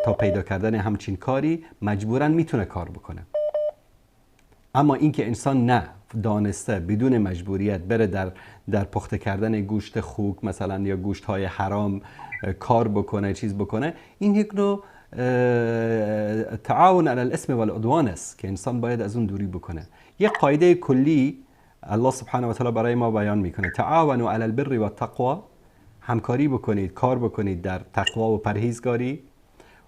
تا پیدا کردن همچین کاری مجبوراً میتونه کار بکنه. اما اینکه انسان نه دانسته بدون مجبوریت بره در پخته کردن گوشت خوک مثلا یا گوشت های حرام کار بکنه، چیز بکنه، این یک نوع تعاون علی الاثم والعدوان است که انسان باید از اون دوری بکنه. یک قاعده کلی الله سبحانه و تعالی برای ما بیان میکنه، تعاونوا علی البر والتقوا، همکاری بکنید، کار بکنید در تقوا و پرهیزگاری،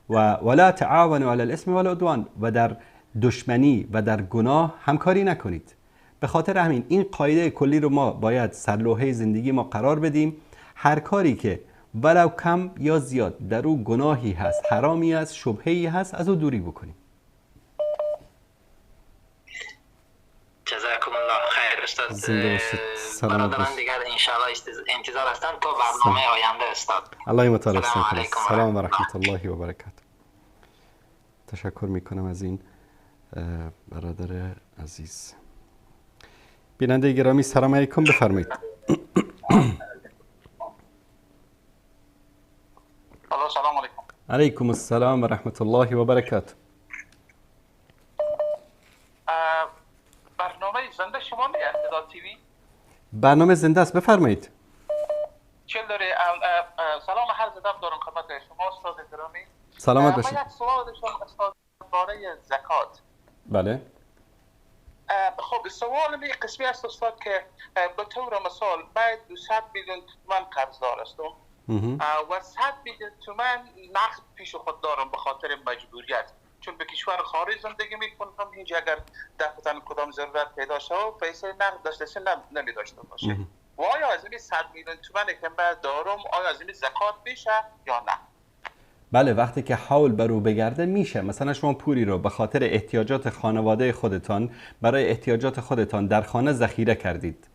و ولا تعاونوا علی الاثم والعدوان، و در دشمنی و در گناه همکاری نکنید. به خاطر همین این قاعده کلی رو ما باید سرلوحه زندگی ما قرار بدیم. هر کاری که ولو کم یا زیاد در او گناهی هست، حرامی هست، شبهه‌ای هست، از او دوری بکنیم. جزاکم الله خیر استاد. برادران دیگر انشاءالله انتظار هستند تا برنامه آینده استاد. الله متعال. سلام و رحمت الله و برکاته. تشکر میکنم از این برادر عزیز. بیننده گرامی سلام علیکم، بفرمایید. سلام علیکم. علیکم السلام و رحمت الله و برکاته. برنامه زنده شما نیست تیوی؟ برنامه زنده است، بفرمایید. چه داره؟ سلام عرض ادب دارم خدمت شما استاد گرامی. سلامت باشید. من یک سوال داشتم استاد درباره زکات. بله. خب سوال می قسمی است استاد که به طور مثال باید 200 میلیون تومان قرضدار هستم و 100 میلیون تومان نقد پیش خود دارم به خاطر مجبوریت، چون به کشور خارج زندگی میکنم، هیچ اگر دفعتاً کدام ضرورت پیدا شود پیسه نقد داشته نمی داشته باشه. و آیا از این 100 میلیون تومان که من دارم آیا از این زکات میشه یا نه؟ بله، وقتی که حول بر او بگرده میشه. مثلا شما پولی رو به خاطر احتیاجات خانواده خودتان، برای احتیاجات خودتان در خانه ذخیره کردید،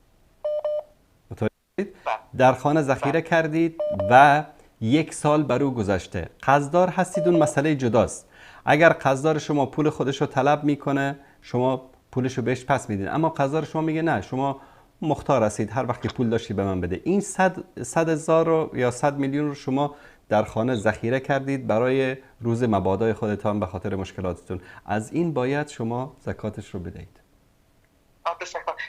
در خانه ذخیره کردید و یک سال بر او گذشته، قرضدار هستید، اون مسئله جداست. اگر قرضدار شما پول خودش رو طلب میکنه، شما پولش رو بهش پس میدین، اما قرضدار شما میگه نه، شما مختار هستید، هر وقت که پول داشتی به من بده. این 100 هزار رو یا 100 میلیون رو شما در خانه ذخیره کردید برای روز مبادای خودتان به خاطر مشکلاتتون، از این باید شما زکاتش رو بدهید.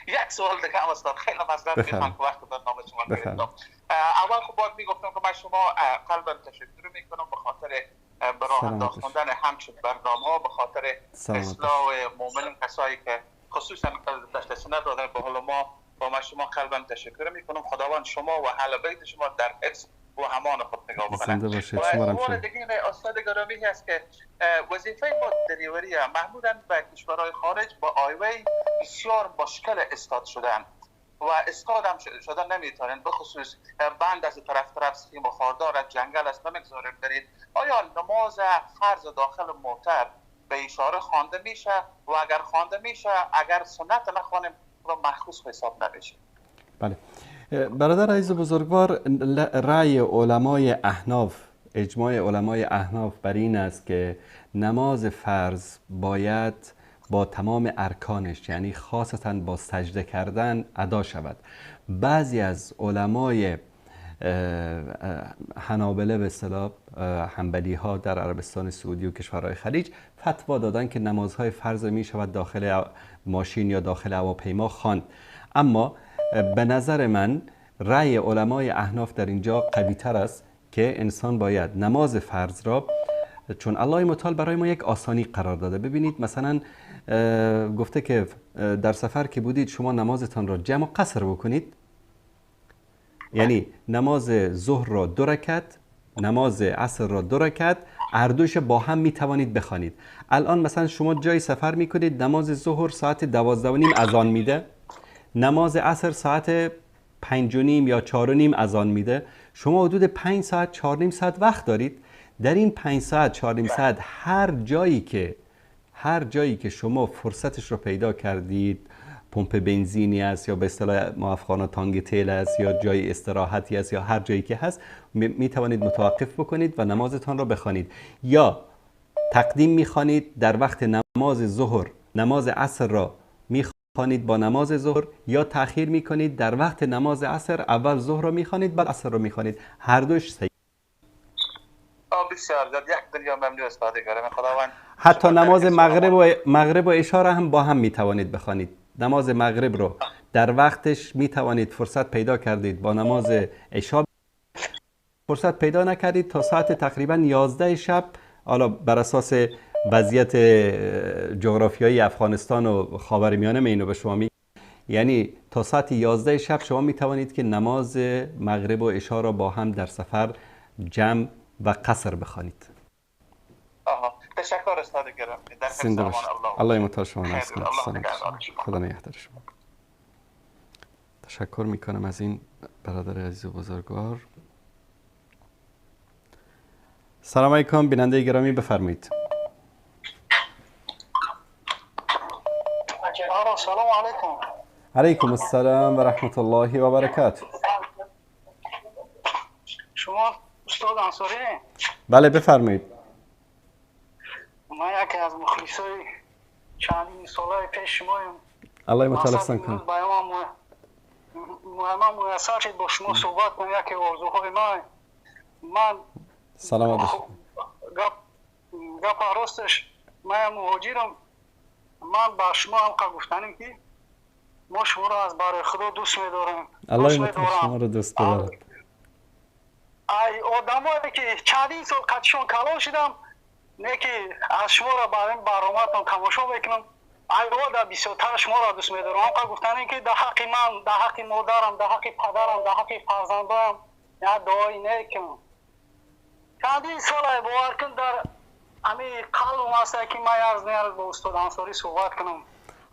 یک سوال دیگه هم استاد، خیلی معذرت میخوام که وقت برنامه شما گرفتم. اول خب باید میگفتم که من شما قلبا تشکر میکنم به خاطر به راه انداختن همچین برنامه، به خاطر اصلاح مؤمنین کسایی که خصوصا دسترسی ندادن به حال ما، با من شما قلبا تشکر میکنم. خداوند شما و اهل بیت شما در حفظ و همان خود نگاه بکنه. و سوال دیگه استاد گرامی هست که وظیفه ما دلیوری محموداً به کشورهای خارج با آیوی بسیار مشکل استاد شدن و استاد هم شدن نمیتونن، به خصوص بند از طرف سیم و خاردار از جنگل است نمیگذاریم برید. آیا نماز فرض داخل موتر به اشاره خوانده میشه و اگر خوانده میشه اگر سنت نخوانیم و مخصوص حساب نمیشه؟ بله برادر عزیز بزرگوار، رأی علمای احناف، اجماع علمای احناف بر این است که نماز فرض باید با تمام ارکانش، یعنی خاصتا با سجده کردن، ادا شود. بعضی از علمای حنابله به اصطلاح حنبلی ها در عربستان سعودی و کشورهای خلیج فتوا دادن که نمازهای فرض می شود داخل ماشین یا داخل هواپیما خواند. اما به نظر من رأی علمای احناف در اینجا قوی تر است که انسان باید نماز فرض را، چون الله متعال برای ما یک آسانی قرار داده. ببینید مثلا گفته که در سفر که بودید شما نمازتان را جمع و قصر بکنید، یعنی نماز ظهر را 2 رکعت، نماز عصر را 2 رکعت، هر دوش با هم می توانید بخوانید. الان مثلا شما جای سفر میکنید، نماز ظهر ساعت 12:30 اذان میده، نماز عصر ساعت 5:30 یا 4:30 اذان میده، شما حدود 5 ساعت 4.5 ساعت وقت دارید. در این 5 ساعت 4.5 ساعت هر جایی که شما فرصتش رو پیدا کردید، پمپ بنزینی است یا به اصطلاح ما افغانا تانگ تیل است یا جای استراحتی است یا هر جایی که هست، می توانید متوقف بکنید و نمازتان را بخوانید، یا تقدیم میخوانید در وقت نماز ظهر نماز عصر را میخوانید با نماز ظهر، یا تأخیر میکنید در وقت نماز عصر اول ظهر را میخوانید بعد عصر را میخوانید، هر دوش صحیح. بسیار یک دنیا ممنون استاد گرامی، خداوند. حتی نماز مغرب و عشاء را هم با هم میتوانید بخوانید. نماز مغرب رو در وقتش میتوانید، فرصت پیدا کردید با نماز عشاء، فرصت پیدا نکردید تا ساعت تقریبا 11 شب، حالا بر اساس وضعیت جغرافیایی افغانستان و خاورمیانه من اینو به شما میگم، یعنی تا ساعت 11 شب شما میتوانید که نماز مغرب و عشاء را با هم در سفر جمع و قصر بخوانید. تشکر استاد گرامی، در زنده باشید. الله متعال شما نصر کنه. خدا نگهدار شما. تشکر میکنم از این برادر عزیز و بزرگوار. سلام علیکم بیننده گرامی، بفرمایید. سلام علیکم. علیکم السلام و رحمت الله و برکاته. شما استاد انصاری؟ بله بفرمایید. من یکی از مخلصای چندین سالهای پیش شمایم. الله متعال کنه. من میسر شد با شما صحبت کنم، یکی آرزوهای من سلام باشید. گپ راستش من مهاجرم. من با شما هم گفتنیم که ما شما را از برای خدا دوست می‌داریم. الله متعال شما را دوست دارد. ای آدمایی که چندین سال قدشون کلان شدم، نه که از شما را برای این برنامه‌تون تماشا میکنم، ای در بسیارتر شما را دوست می‌دارم. هم گفتن که در حق من، در حق مادرم، در حق پدرم، در حق فرزندم یک دعای نیک کنم. چندین سال باور کن در همین قلبم هست که من از نیاز با استاد انصاری صحبت کنم.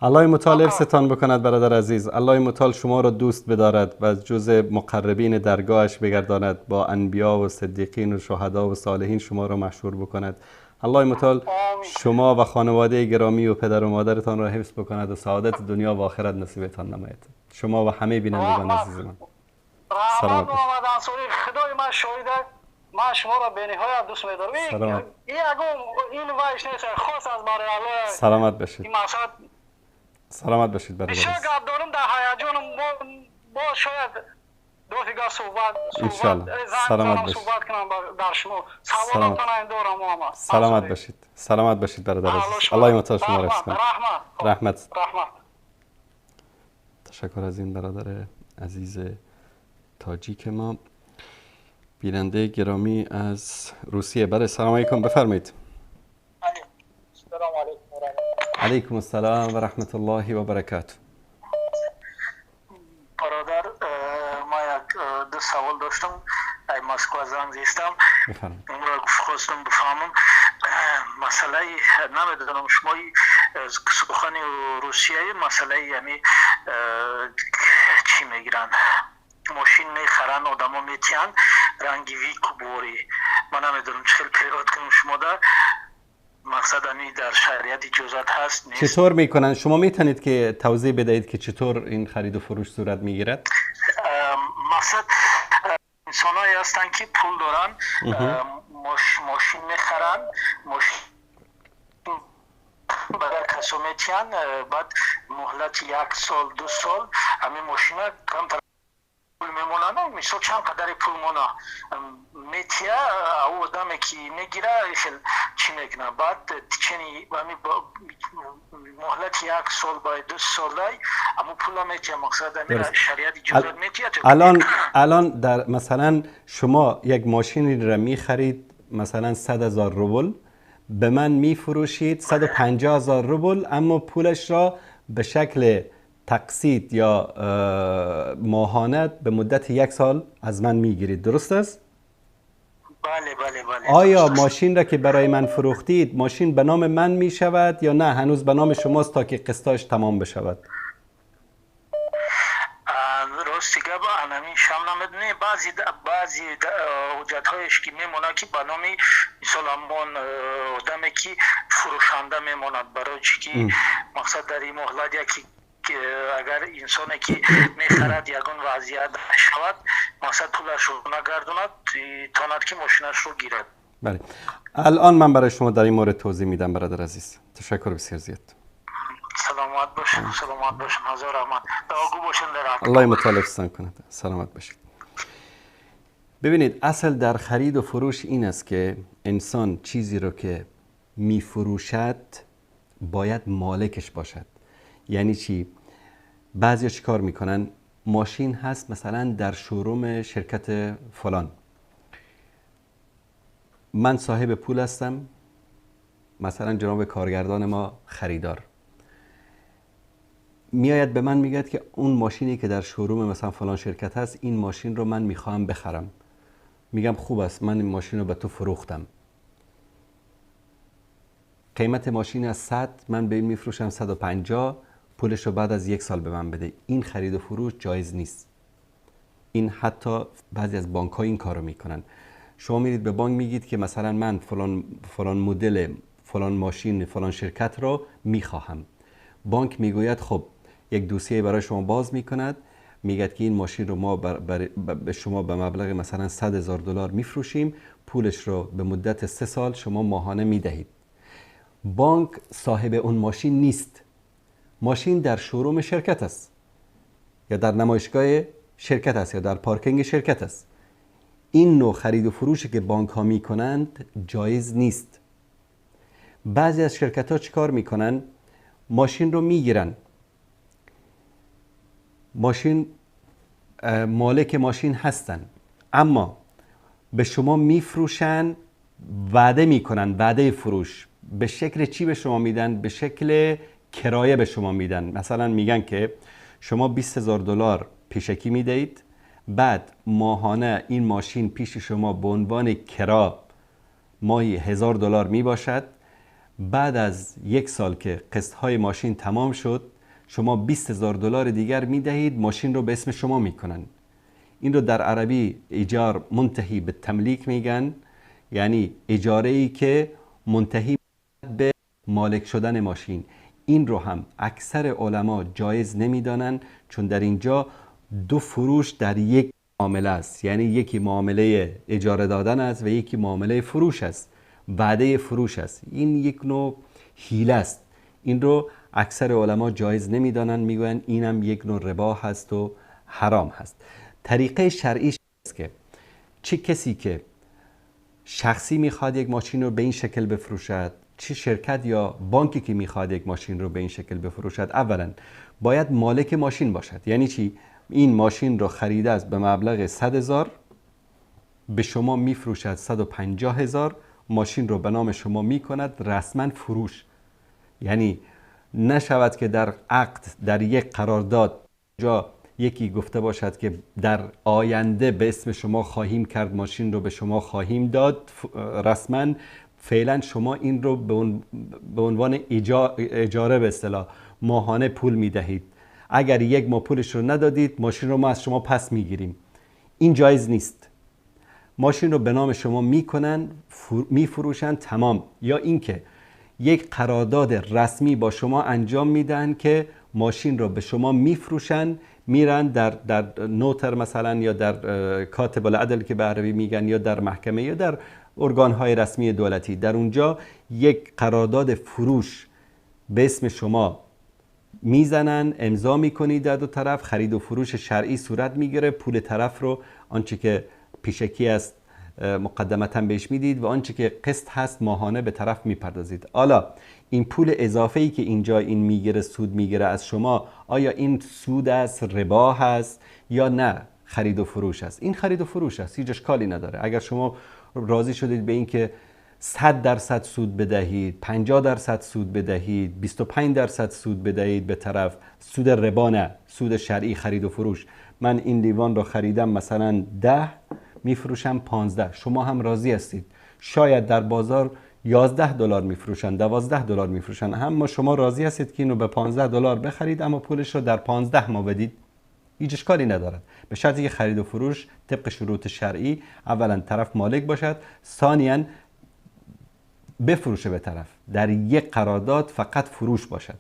الله متعال حفظتان بکند برادر عزیز. الله متعال شما را دوست بدارد و از جز مقربین درگاهش بگرداند، با انبیا و صدیقین و شهدا و صالحین شما را محشور بکند. الله متعال شما و خانواده گرامی و پدر و مادرتان را حفظ بکند و سعادت دنیا و آخرت نصیبتان نماید. شما و همه بینندگان عزیز من. سلام. محمد انصاری، خدای من شاهد، من شما را به نهایت دوست می‌دارم. این این وایش نیست، خاص از برای الله. سلامت باشید. سلامت باشید برادر. بسیار گپ دارم در هیجانم، با شاید دو دقیقه صحبت سلامت باشید. صحبت کنم در شما. سوالاتون دارم محمد. سلامت باشید. سلامت باشید برادر عزیز. الله متعال شما را حفظ کنه. رحمت. رحمت. تشکر از این برادر عزیز تاجیک ما. بیننده گرامی از روسیه، بله سلام علیکم، بفرمایید. السلام علیکم. علیکم السلام و رحمت الله و برکاته. برادر، ما یک دو سوال داشتم. ای مسکو بفرمایید. خواستم بفهمم مسئله، نمیدونم شما سخن روسیه مسئله یعنی چی میگیرن، ماشین میخرن آدما میتین رنگی ویک بوری، من نمیدونم چه خیلی پیرات کنم شما در مقصد امی در شریعت اجازت هست نیست؟ چطور میکنن؟ شما میتونید که توضیح بدهید که چطور این خرید و فروش صورت میگیرد؟ مقصد انسانایی هستن که پول دارن، ماشین میخرن، ماشین برای کسا میتین، بعد مهلت 1 سال 2 سال همین ماشین کمتر پول میمونن، مثلا چند قدر پول مونه میتیا او آدمی که میگیره خیلی چی میکنه، بعد چنی همین مهلت 1 سال باید 2 سال اما پول میتیا، مقصد همین شریعت اجازه میتیا. الان در مثلا شما یک ماشین را میخرید مثلا 100,000 روبل، به من میفروشید 150,000 روبل، اما پولش را به شکل تقسیط یا ماهانه به مدت 1 سال از من میگیرید، درست است؟ بله بله بله. آیا ماشین را که برای من فروختید ماشین به نام من میشود یا نه هنوز به نام شماست تا که قسطاش تمام بشود؟ راستی گپ همین شام نمیدونی، بعضی حجت‌هایش که میمونه که به نام مثلا همان آدمی که فروشنده میموند، برای چی که مقصد در این مهلت یکی که اگر انسانی که میخرد یگان وضعیت شود مقصد پولش رو نگردوند تاند که ماشینش رو گیرد. بله الان من برای شما در این مورد توضیح میدم برادر عزیز. تشکر بسیار زیاد. سلامت باشین، سلامت باشین، هزار رحمت، دعاگو باشین در الله متعال احسان کند. سلامت باشید. ببینید اصل در خرید و فروش این است که انسان چیزی رو که میفروشد باید مالکش باشد. یعنی چی؟ بعضی چیکار میکنن؟ ماشین هست مثلا در شوروم شرکت فلان، من صاحب پول هستم، مثلا جناب کارگردان ما خریدار میآید به من میگه که اون ماشینی که در شوروم مثلا فلان شرکت هست این ماشین رو من میخوام بخرم. میگم خوب است، من این ماشین رو به تو فروختم، قیمت ماشین از 100 من به این میفروشم 150، پولش رو بعد از 1 سال به من بده. این خرید و فروش جایز نیست. این حتی بعضی از بانک ها این کارو میکنن. شما میرید به بانک میگید که مثلا من فلان فلان مدل فلان ماشین فلان شرکت رو میخواهم. بانک میگوید خب، یک دوسیه برای شما باز میکند، میگد که این ماشین رو ما به شما به مبلغ مثلا 100,000 دلار میفروشیم، پولش رو به مدت 3 سال شما ماهانه میدهید. بانک صاحب اون ماشین نیست، ماشین در شوروم شرکت است یا در نمایشگاه شرکت است یا در پارکینگ شرکت است. این نوع خرید و فروشی که بانک ها میکنند جایز نیست. بعضی از شرکت ها چیکار میکنن؟ ماشین رو میگیرن، ماشین مالک ماشین هستن، اما به شما میفروشن، وعده میکنن، وعده فروش به شکل چی به شما میدن؟ به شکل کرایه به شما میدن. مثلا میگن که شما 20,000 دلار پیشکی میدهید، بعد ماهانه این ماشین پیش شما به عنوان کرا ماهی 1000 دلار میباشد. بعد از 1 سال که قسط های ماشین تمام شد شما 20,000 دلار دیگر میدهید، ماشین رو به اسم شما میکنن. این رو در عربی ایجار منتهی به تملیک میگن، یعنی اجاره ای که منتهی به مالک شدن ماشین. این رو هم اکثر علما جایز نمیدانند، چون در اینجا 2 فروش در یک معامله است، یعنی یکی معامله اجاره دادن است و یکی معامله فروش است، وعده فروش است. این یک نوع حیله است. این رو اکثر علما جایز نمیدانند، میگویند اینم یک نوع ربا هست و حرام هست. طریقه شرعی است که چه کسی که شخصی میخواد یک ماشین رو به این شکل بفروشد، چه شرکت یا بانکی که میخواد یک ماشین رو به این شکل بفروشد، اولا باید مالک ماشین باشد. یعنی چی؟ این ماشین رو خریده است به مبلغ 100,000، به شما میفروشد 150,000، ماشین رو به نام شما میکند، رسما فروش. یعنی نشود که در عقد در یک قرارداد جا یکی گفته باشد که در آینده به اسم شما خواهیم کرد، ماشین رو به شما خواهیم داد رسما، فعلا شما این رو به عنوان اجاره به اصطلاح ماهانه پول میدهید، اگر یک ماه پولش رو ندادید ماشین رو ما از شما پس میگیریم، این جایز نیست. ماشین رو به نام شما میکنن، میفروشن، تمام. یا اینکه یک قرارداد رسمی با شما انجام میدن که ماشین رو به شما میفروشن، میرن در نوتر مثلا، یا در کاتب العدل که به عربی میگن، یا در محکمه، یا در ارگان‌های رسمی دولتی، در اونجا یک قرارداد فروش به اسم شما میزنن، امضا میکنید در دو طرف، خرید و فروش شرعی صورت میگیره، پول طرف رو آنچه که پیشکی است مقدمتا بهش میدید و آنچه که قسط هست ماهانه به طرف میپردازید. حالا این پول اضافه ای که اینجا این میگیره، سود میگیره از شما، آیا این سود است، ربا هست یا نه خرید و فروش است؟ این خرید و فروش است، هیچ اشکالی نداره. اگر شما راضی شدید به این که 100% سود بدهید، 50% سود بدهید، 25% سود بدهید به طرف، سود ربا نه، سود شرعی خرید و فروش. من این لیوان رو خریدم مثلا 10، میفروشم 15، شما هم راضی هستید. شاید در بازار 11 دلار میفروشن، 12 دلار میفروشن، اما شما راضی هستید که اینو به 15 دلار بخرید اما پولش رو در 15 ماه بدید، هیچ اشکالی ندارد، به شرطی که خرید و فروش طبق شروط شرعی اولا طرف مالک باشد، ثانیا بفروشه به طرف، در یک قرارداد فقط فروش باشد.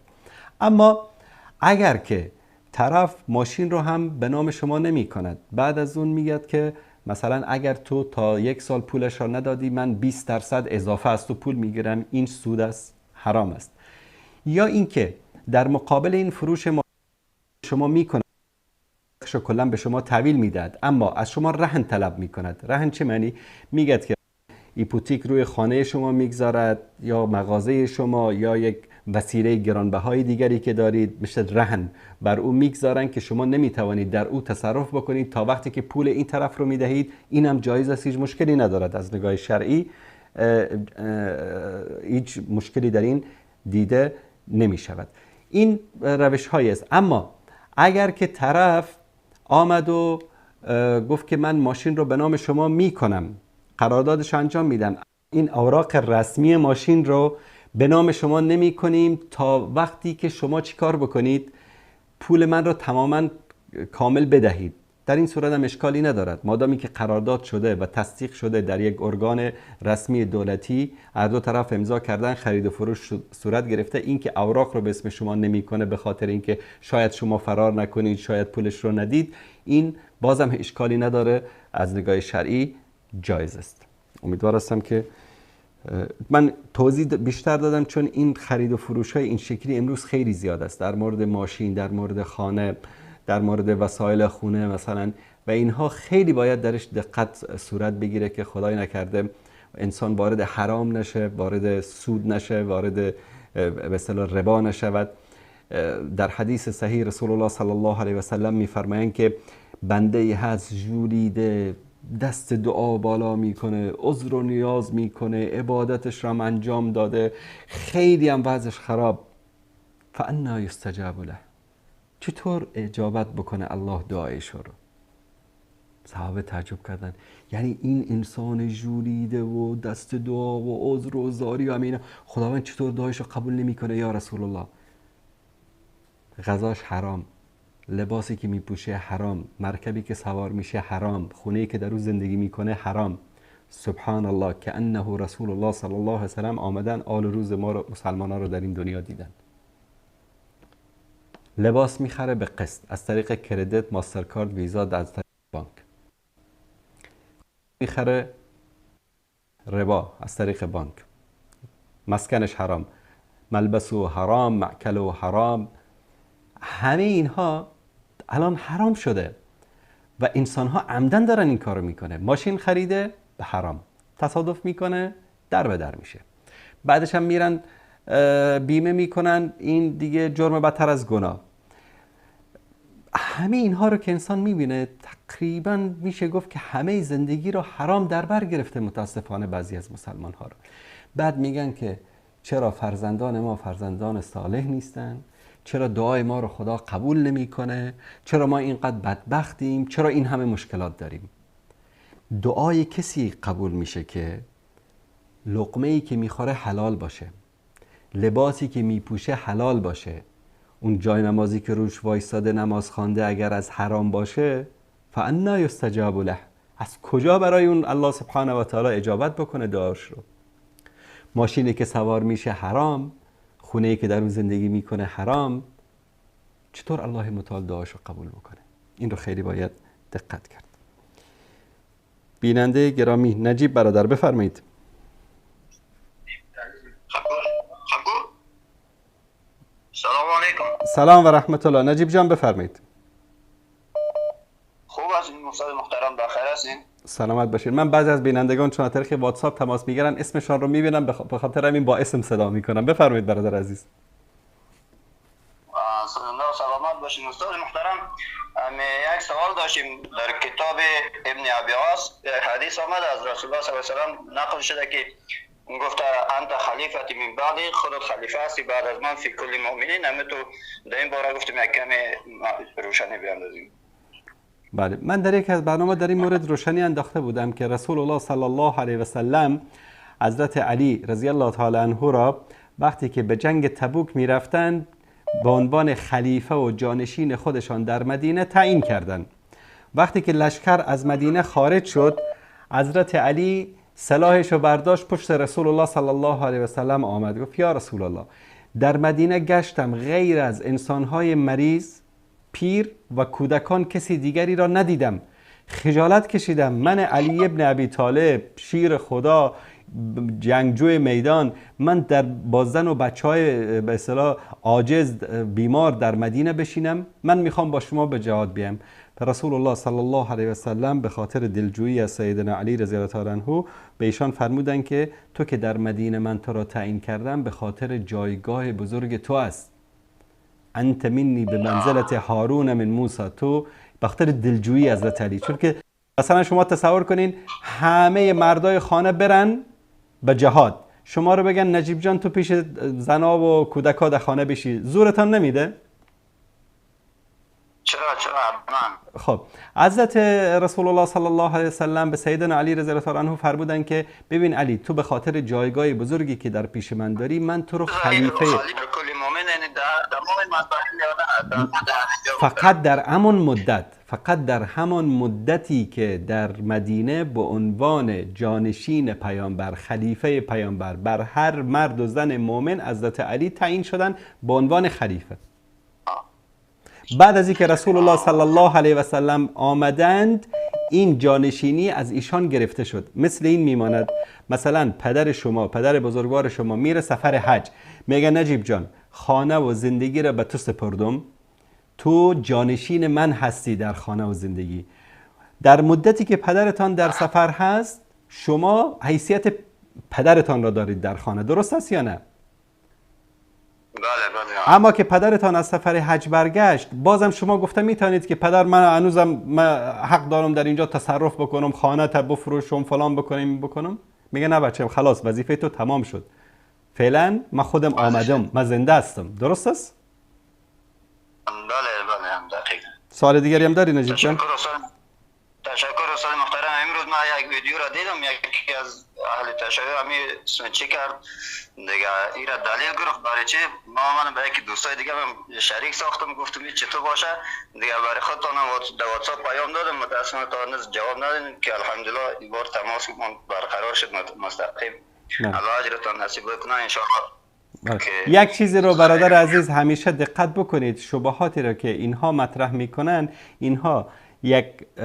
اما اگر که طرف ماشین رو هم به نام شما نمی کند، بعد از اون میگه که مثلا اگر تو تا یک سال پولش را ندادی من 20% اضافه از تو پول میگیرم، این سود است، حرام است. یا اینکه در مقابل این فروش شما میکند، کلا به شما تحویل میدهد اما از شما رهن طلب میکند. رهن چه معنی؟ میگه که ایپوتیک روی خانه شما میگذارد یا مغازه شما یا یک وسیله گرانبهای دیگری که دارید، مثل رهن بر او میگذارن که شما نمیتوانید در او تصرف بکنید تا وقتی که پول این طرف رو میدهید. اینم جایز است، هیچ مشکلی ندارد، از نگاه شرعی هیچ مشکلی در این دیده نمیشود. این روش هایی است. اما اگر که طرف آمد و گفت که من ماشین رو به نام شما میکنم، قراردادش انجام میدم، این اوراق رسمی ماشین رو به نام شما نمی کنیم تا وقتی که شما چیکار بکنید، پول من رو تماما کامل بدهید، در این صورت هم اشکالی ندارد، مادامی که قرارداد شده و تصدیق شده در یک ارگان رسمی دولتی، هر دو طرف امضا کردن، خرید و فروش صورت گرفته، این که اوراق رو به اسم شما نمیکنه به خاطر اینکه شاید شما فرار نکنید، شاید پولش رو ندید، این بازم اشکالی نداره، از نگاه شرعی جایز است. امیدوار هستم که من توضیح بیشتر دادم، چون این خرید و فروش های این شکلی امروز خیلی زیاد است، در مورد ماشین، در مورد خانه، در مورد وسایل خونه مثلا، و اینها خیلی باید درش دقت صورت بگیره که خدای نکرده انسان وارد حرام نشه، وارد سود نشه، وارد به اصطلاح ربا نشود. در حدیث صحیح رسول الله صلی الله علیه و سلم میفرمایند که بنده ای هست ژولیده، دست دعا بالا میکنه، عذر و نیاز میکنه، عبادتش را هم انجام داده، خیلی هم وضعش خراب، فانا یستجاب له، چطور اجابت بکنه الله دعایش رو؟ صحابه تعجب کردن، یعنی این انسان ژولیده و دست دعا و عذر و زاری و اینا، خداوند چطور دعایش رو قبول نمیکنه یا رسول الله؟ غذاش حرام، لباسی که میپوشه حرام، مرکبی که سوار میشه حرام، خونه‌ای که در او زندگی میکنه حرام. سبحان الله، که انه رسول الله صلی الله علیه و سلم آمدن آل روز ما رو، مسلمان ها رو در این دنیا دیدن. لباس میخره به قسط از طریق کردیت، ماسترکارد، ویزا، از طریق بانک میخره، ربا از طریق بانک، مسکنش حرام، ملبسو حرام، مأکلو حرام، همه اینها الان حرام شده و انسان ها عمدن دارن این کارو میکنه. ماشین خریده به حرام، تصادف میکنه، در به در میشه، بعدش هم میرن بیمه میکنن، این دیگه جرم بدتر از گناه. همه اینها رو که انسان میبینه تقریبا میشه گفت که همه زندگی رو حرام در بر گرفته متاسفانه بعضی از مسلمان ها رو. بعد میگن که چرا فرزندان ما فرزندان صالح نیستن، چرا دعای ما رو خدا قبول نمیکنه؟ چرا ما اینقدر بدبختیم؟ چرا این همه مشکلات داریم؟ دعای کسی قبول میشه که لقمه‌ای که میخوره حلال باشه، لباسی که میپوشه حلال باشه، اون جای نمازی که روش وایستاده نماز خوانده اگر از حرام باشه، فانا یستجاب له، از کجا برای اون الله سبحانه و تعالی اجابت بکنه دعاش رو؟ ماشینی که سوار میشه حرام، خونه‌ای که در اون زندگی میکنه حرام، چطور الله متعال دعاش رو قبول بکنه؟ این رو خیلی باید دقت کرد. بیننده گرامی نجیب برادر بفرمایید. سلام علیکم. سلام و رحمت الله. نجیب جان بفرمایید. خوب هستین استاد محترم؟ بخیر هستین؟ سلامت باشین. من بعضی از بینندگان چون از طریق واتساپ تماس میگیرن اسمشان رو میبینم، به خاطر همین با اسم صدا میکنم. بفرمایید برادر عزیز. سلامت باشین استاد محترم. یک سوال داشتیم. در کتاب ابن ابی عاص حدیث آمده از رسول الله صلی الله علیه و سلم نقل شده که گفته انت خلیفتی من بعدی، خودت خلیفه هستی بعد از من فی کل مؤمنین. همه تو در این باره گفتیم یک کمی روشنی بیاندازیم. بله، من در یک از برنامه در این مورد روشنی انداخته بودم که رسول الله صلی الله علیه و سلم حضرت علی رضی الله تعالی عنه را وقتی که به جنگ تبوک میرفتند به عنوان خلیفه و جانشین خودشان در مدینه تعیین کردند. وقتی که لشکر از مدینه خارج شد، حضرت علی سلاحش رو برداشت، پشت رسول الله صلی الله علیه و سلم آمد، گفت یا رسول الله، در مدینه گشتم غیر از انسانهای مریض، پیر و کودکان کسی دیگری را ندیدم، خجالت کشیدم. من علی ابن ابی طالب، شیر خدا، جنگجوی میدان، من در با زن و بچه های به اصطلاح عاجز بیمار در مدینه بشینم؟ من میخوام با شما به جهاد بیام. رسول الله صلی الله علیه و سلم به خاطر دلجویی از سیدنا علی رضی الله تعالی عنه به ایشان فرمودند که تو که در مدینه من تو را تعیین کردم به خاطر جایگاه بزرگ تو است. انت منی به منزلت هارون من موسی. تو به خاطر دلجویی حضرت علی، چون که مثلا شما تصور کنین همه مردای خانه برن به جهاد، شما رو بگن نجیب جان تو پیش زنا و کودکا در خانه بشی، زورتان نمیده؟ چرا من. خب حضرت رسول الله صلی الله علیه وسلم به سیدنا علی رضی الله عنه فرمودن که ببین علی، تو به خاطر جایگاه بزرگی که در پیش من داری، من تو رو خلیفه فقط در همان مدت، فقط در همان مدتی که در مدینه به عنوان جانشین پیامبر، خلیفه پیامبر، بر هر مرد و زن مؤمن حضرت علی تعیین شدن به عنوان خلیفه. بعد از اینکه رسول الله صلی الله علیه و سلم آمدند، این جانشینی از ایشان گرفته شد. مثل این میماند مثلا پدر شما، پدر بزرگوار شما میره سفر حج، میگه نجیب جان خانه و زندگی را به تو سپردم، تو جانشین من هستی در خانه و زندگی. در مدتی که پدرتان در سفر هست، شما حیثیت پدرتان را دارید در خانه، درست است یا نه؟ بله بله. اما که پدرتان از سفر حج برگشت، بازم شما گفته میتونید که پدر من هنوزم من حق دارم در اینجا تصرف بکنم، خانه تا بفروشم، فلان بکنم بکنم. میگه نه بچم، خلاص وظیفه تو تمام شد، فعلا من خودم آمدم، من زنده هستم. درست است؟ بله بله دقیقاً. سوال دیگری هم داری نجیب جان؟ تشکر استاد محترم. امروز من یک ویدیو را دیدم، یکی از اهل تشیع همی چی کرد دیگه، این را دلیل گرفت برای چی. ما من به یکی دوستای دیگه هم شریک ساختم، گفتم این چطور باشه دیگه، برای خودتان هم در واتساپ پیام دادم، متاسفانه تا هنوز جواب ندادیم که الحمدلله این بار تماس برقرار شد مستقیم. الله اجرتان نصیب کنه ان شاء الله. یک چیزی رو برادر عزیز همیشه دقت بکنید، شبهاتی را که اینها مطرح میکنن، اینها یک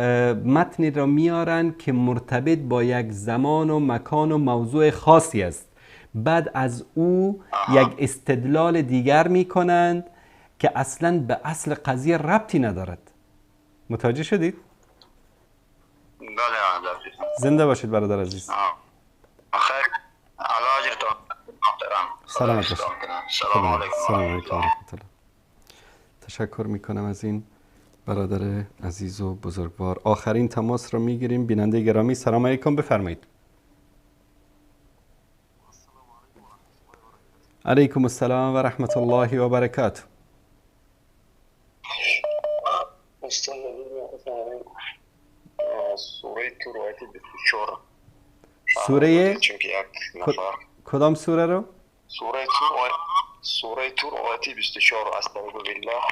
متنی را میارن که مرتبط با یک زمان و مکان و موضوع خاصی است، بعد از او یک استدلال دیگر میکنند که اصلا به اصل قضیه ربطی ندارد. متوجه شدید؟ بله. زنده باشید برادر عزیز. سلامت باشید. سلام علیکم. سلام علیکم و رحمت الله. تشکر میکنم از این برادر عزیز و بزرگوار. آخرین تماس رو میگیریم. بیننده گرامی سلام علیکم، بفرمایید. علیکم السلام و رحمت الله و برکاته. سوره کدام سوره رو؟ سوره تور، سوره تور آیه 24. استعوذ بالله.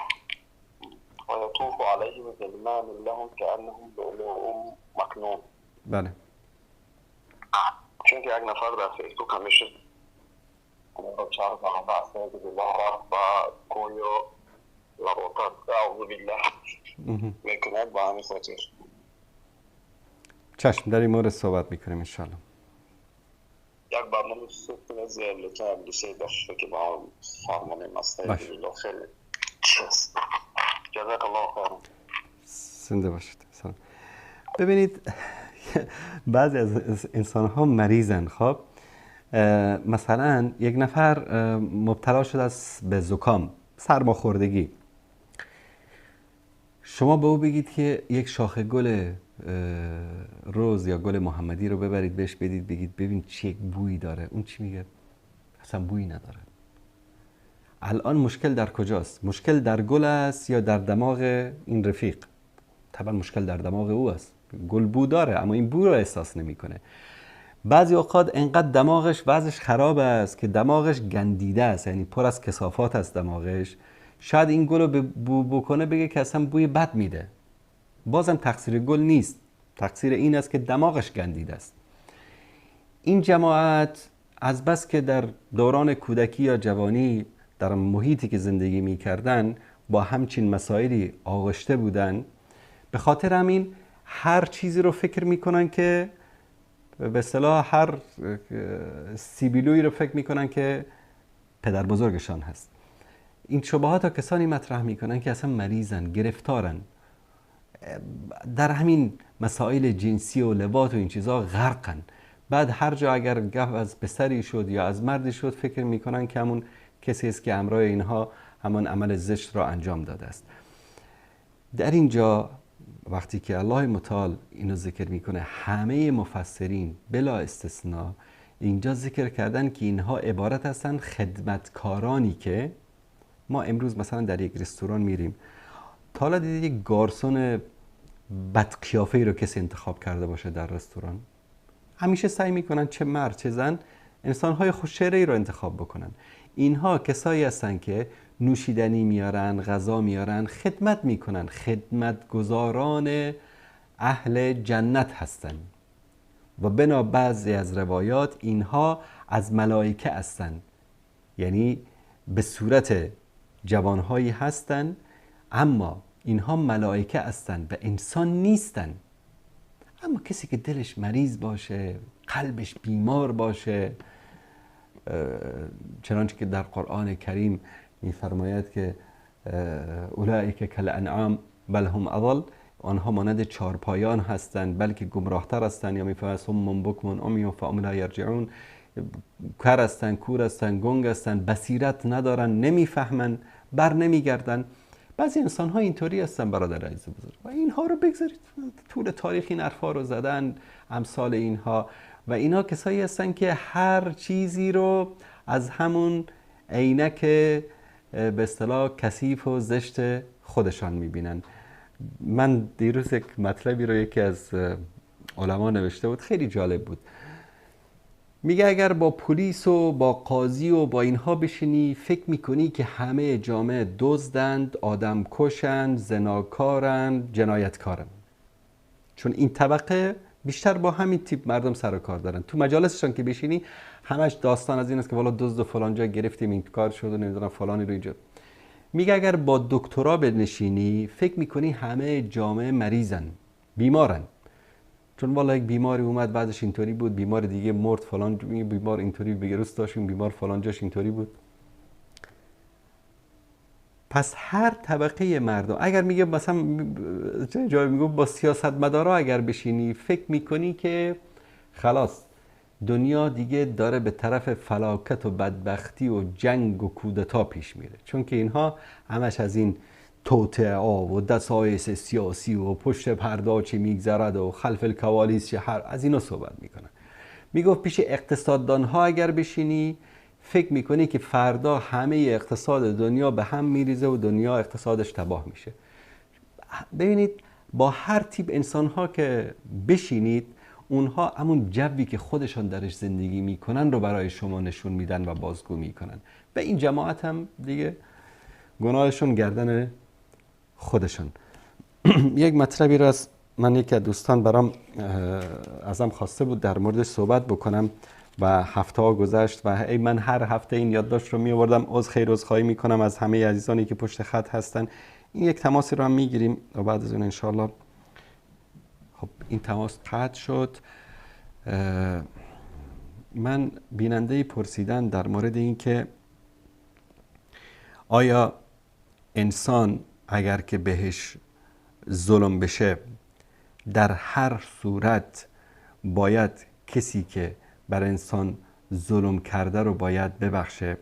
ویطوف علیهم غلمان لهم کأنهم لؤلؤ مکنون. بله. چون که یک نفر در فیسبوک همیشه چهار برابر استعوذ بالله رفت و گویا لباطت اعوذ بالله میکند، با همین خاطر. چشم، در این مورد صحبت میکنیم انشالله. یک برنامه خوب از لطفا دو سه دقیقه که با هم فرمانیم. استعوذ بالله خیلی چیز. جزاک الله خیرا. زنده باشید. سلام. ببینید بعضی از انسان ها مریضن. خب مثلا یک نفر مبتلا شده است به زکام، سرماخوردگی. شما به او بگید که یک شاخه گل رز یا گل محمدی رو ببرید بهش بدید، بگید ببین چه یک بویی داره، اون چی میگه؟ اصلا بویی نداره. الان مشکل در کجاست؟ مشکل در گل است یا در دماغ این رفیق؟ طبعا مشکل در دماغ او است. گل بو داره اما این بو رو احساس نمیکنه. بعضی اوقات انقدر دماغش وضعش خراب است که دماغش گندیده است، یعنی پر از کثافات است دماغش. شاید این گل رو بو بکنه بگه که اصلا بوی بد میده. بازم تقصیر گل نیست، تقصیر این است که دماغش گندیده است. این جماعت از بس که در دوران کودکی یا جوانی در محیطی که زندگی میکردن با همچین مسائلی آغشته بودن، به خاطر همین هر چیزی رو فکر میکنن که به اصطلاح هر سیبیلویی رو فکر میکنن که پدر بزرگشان هست. این شبهات ها کسانی مطرح میکنن که اصلا مریضن، گرفتارن، در همین مسائل جنسی و لباس و این چیزا غرقن. بعد هر جا اگر گپ از پسری شد یا از مردی شد فکر میکنن که همون کسی است که همراه اینها همان عمل زشت را انجام داده است. در اینجا وقتی که الله متعال اینو ذکر میکنه، همه مفسرین بلا استثناء اینجا ذکر کردن که اینها عبارت هستند خدمتکارانی که ما امروز مثلا در یک رستوران میریم، تا حالا دیدید یک گارسون بدقیافه‌ای رو کسی انتخاب کرده باشه در رستوران؟ همیشه سعی میکنن چه مرد چه زن انسانهای خوش‌چهره‌ای رو انتخاب بکنن. اینها کسایی هستن که نوشیدنی میارن، غذا میارن، خدمت میکنن، خدمتگزاران اهل جنت هستن و بنا بعضی از روایات اینها از ملائکه هستن، یعنی به صورت جوانهایی هستن اما اینها ملائکه هستن و انسان نیستن. اما کسی که دلش مریض باشه، قلبش بیمار باشه، چنانچه که در قرآن کریم میفرماید که اولئک کالانعام بل هم اضل، آنها مانند چارپایان هستند بلکه گمراهتر هستند، یا میفرماید صم بکم عمی فهم لا یرجعون، کر هستند، کور هستند، گنگ هستند، بصیرت ندارن، نمیفهمن، بر نمیگردن. بعضی انسان ها اینطوری هستن برادر عزیز بزرگ، و اینها رو بگذارید، طول تاریخ این حرفا رو زدن امثال اینها، و اینها کسایی هستن که هر چیزی رو از همون عینک به اصطلاح کثیف و زشت خودشان میبینن. من دیروز یک مطلبی رو یکی از علما نوشته بود، خیلی جالب بود. میگه اگر با پلیس و با قاضی و با اینها بشینی فکر میکنی که همه جامعه دزدند، آدم کشند، زناکارند، جنایتکارند، چون این طبقه بیشتر با همین تیپ مردم سر و کار دارن. تو مجالسشان که بشینی همش داستان از این است که والا دزد و فلان جا گرفتیم، این کار شد و نمیدونم فلانی رو اینجا. میگه اگر با دکترا بنشینی فکر میکنی همه جامعه مریضن، بیمارن، چون والا یک بیماری اومد بعدش اینطوری بود، بیمار دیگه مرد، فلان بیمار اینطوری بگروس داشتیم، بیمار فلان جاش اینطوری بود. پس هر طبقه مردم، اگر میگه مثلا جای میگه با سیاستمدارا اگر بشینی فکر میکنی که خلاص دنیا دیگه داره به طرف فلاکت و بدبختی و جنگ و کودتا پیش میره، چون که اینها همش از این توطئه و دسایس سیاسی و پشت پرده چی میگذرد و خلف الکوالیس چه، هر از اینا صحبت میکنن. میگفت پیش اقتصاددان ها اگر بشینی فکر میکنی که فردا همه اقتصاد دنیا به هم میریزه و دنیا اقتصادش تباه میشه. ببینید با هر تیپ انسان ها که بشینید اونها همون جوی که خودشان درش زندگی میکنن رو برای شما نشون میدن و بازگو میکنن. و این جماعت هم دیگه گناهشون گردن خودشان. یک مطلبی رو از من یکی از دوستان برام ازم خواسته بود در موردش صحبت بکنم و هفته ها گذشت و ای من هر هفته این یادداشت رو می آوردم. از خیر عذرخواهی میکنم از همه عزیزانی که پشت خط هستن. این یک تماسی رو هم میگیریم و بعد از اون انشالله. خب این تماس قطع شد. من بیننده پرسیدن در مورد این که آیا انسان اگر که بهش ظلم بشه در هر صورت باید کسی که بر انسان ظلم کرده رو باید ببخشه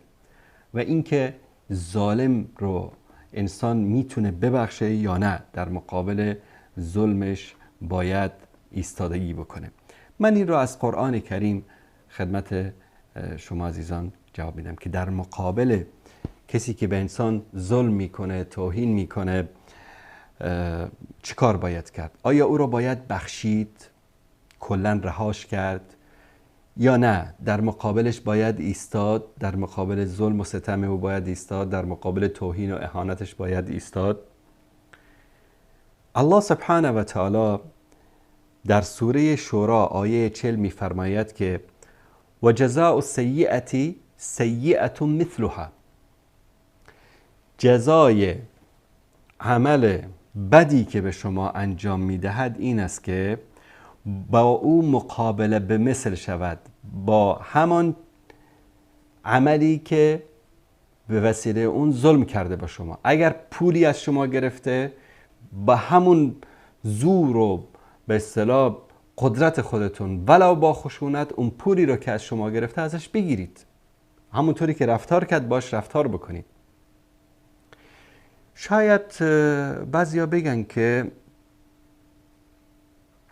و اینکه ظالم رو انسان میتونه ببخشه یا نه، در مقابل ظلمش باید ایستادگی بکنه. من این رو از قرآن کریم خدمت شما عزیزان جواب میدم که در مقابل کسی که به انسان ظلم میکنه، توهین میکنه، چه کار باید کرد؟ آیا او رو باید بخشید، کلا رهاش کرد، یا نه در مقابلش باید ایستاد، در مقابل ظلم و ستم او باید ایستاد، در مقابل توهین و اهانتش باید ایستاد؟ الله سبحانه و تعالی در سوره شورا آیه 40 می‌فرماید که و جزاء السیئة سیئة مثلها، جزای عمل بدی که به شما انجام میدهد این است که با او مقابله به مثل شود، با همان عملی که به وسیله اون ظلم کرده با شما. اگر پولی از شما گرفته، با همون زور و به اصطلاح قدرت خودتون ولو با خشونت اون پولی رو که از شما گرفته ازش بگیرید، همونطوری که رفتار کرد باش رفتار بکنید. شاید بعضیا بگن که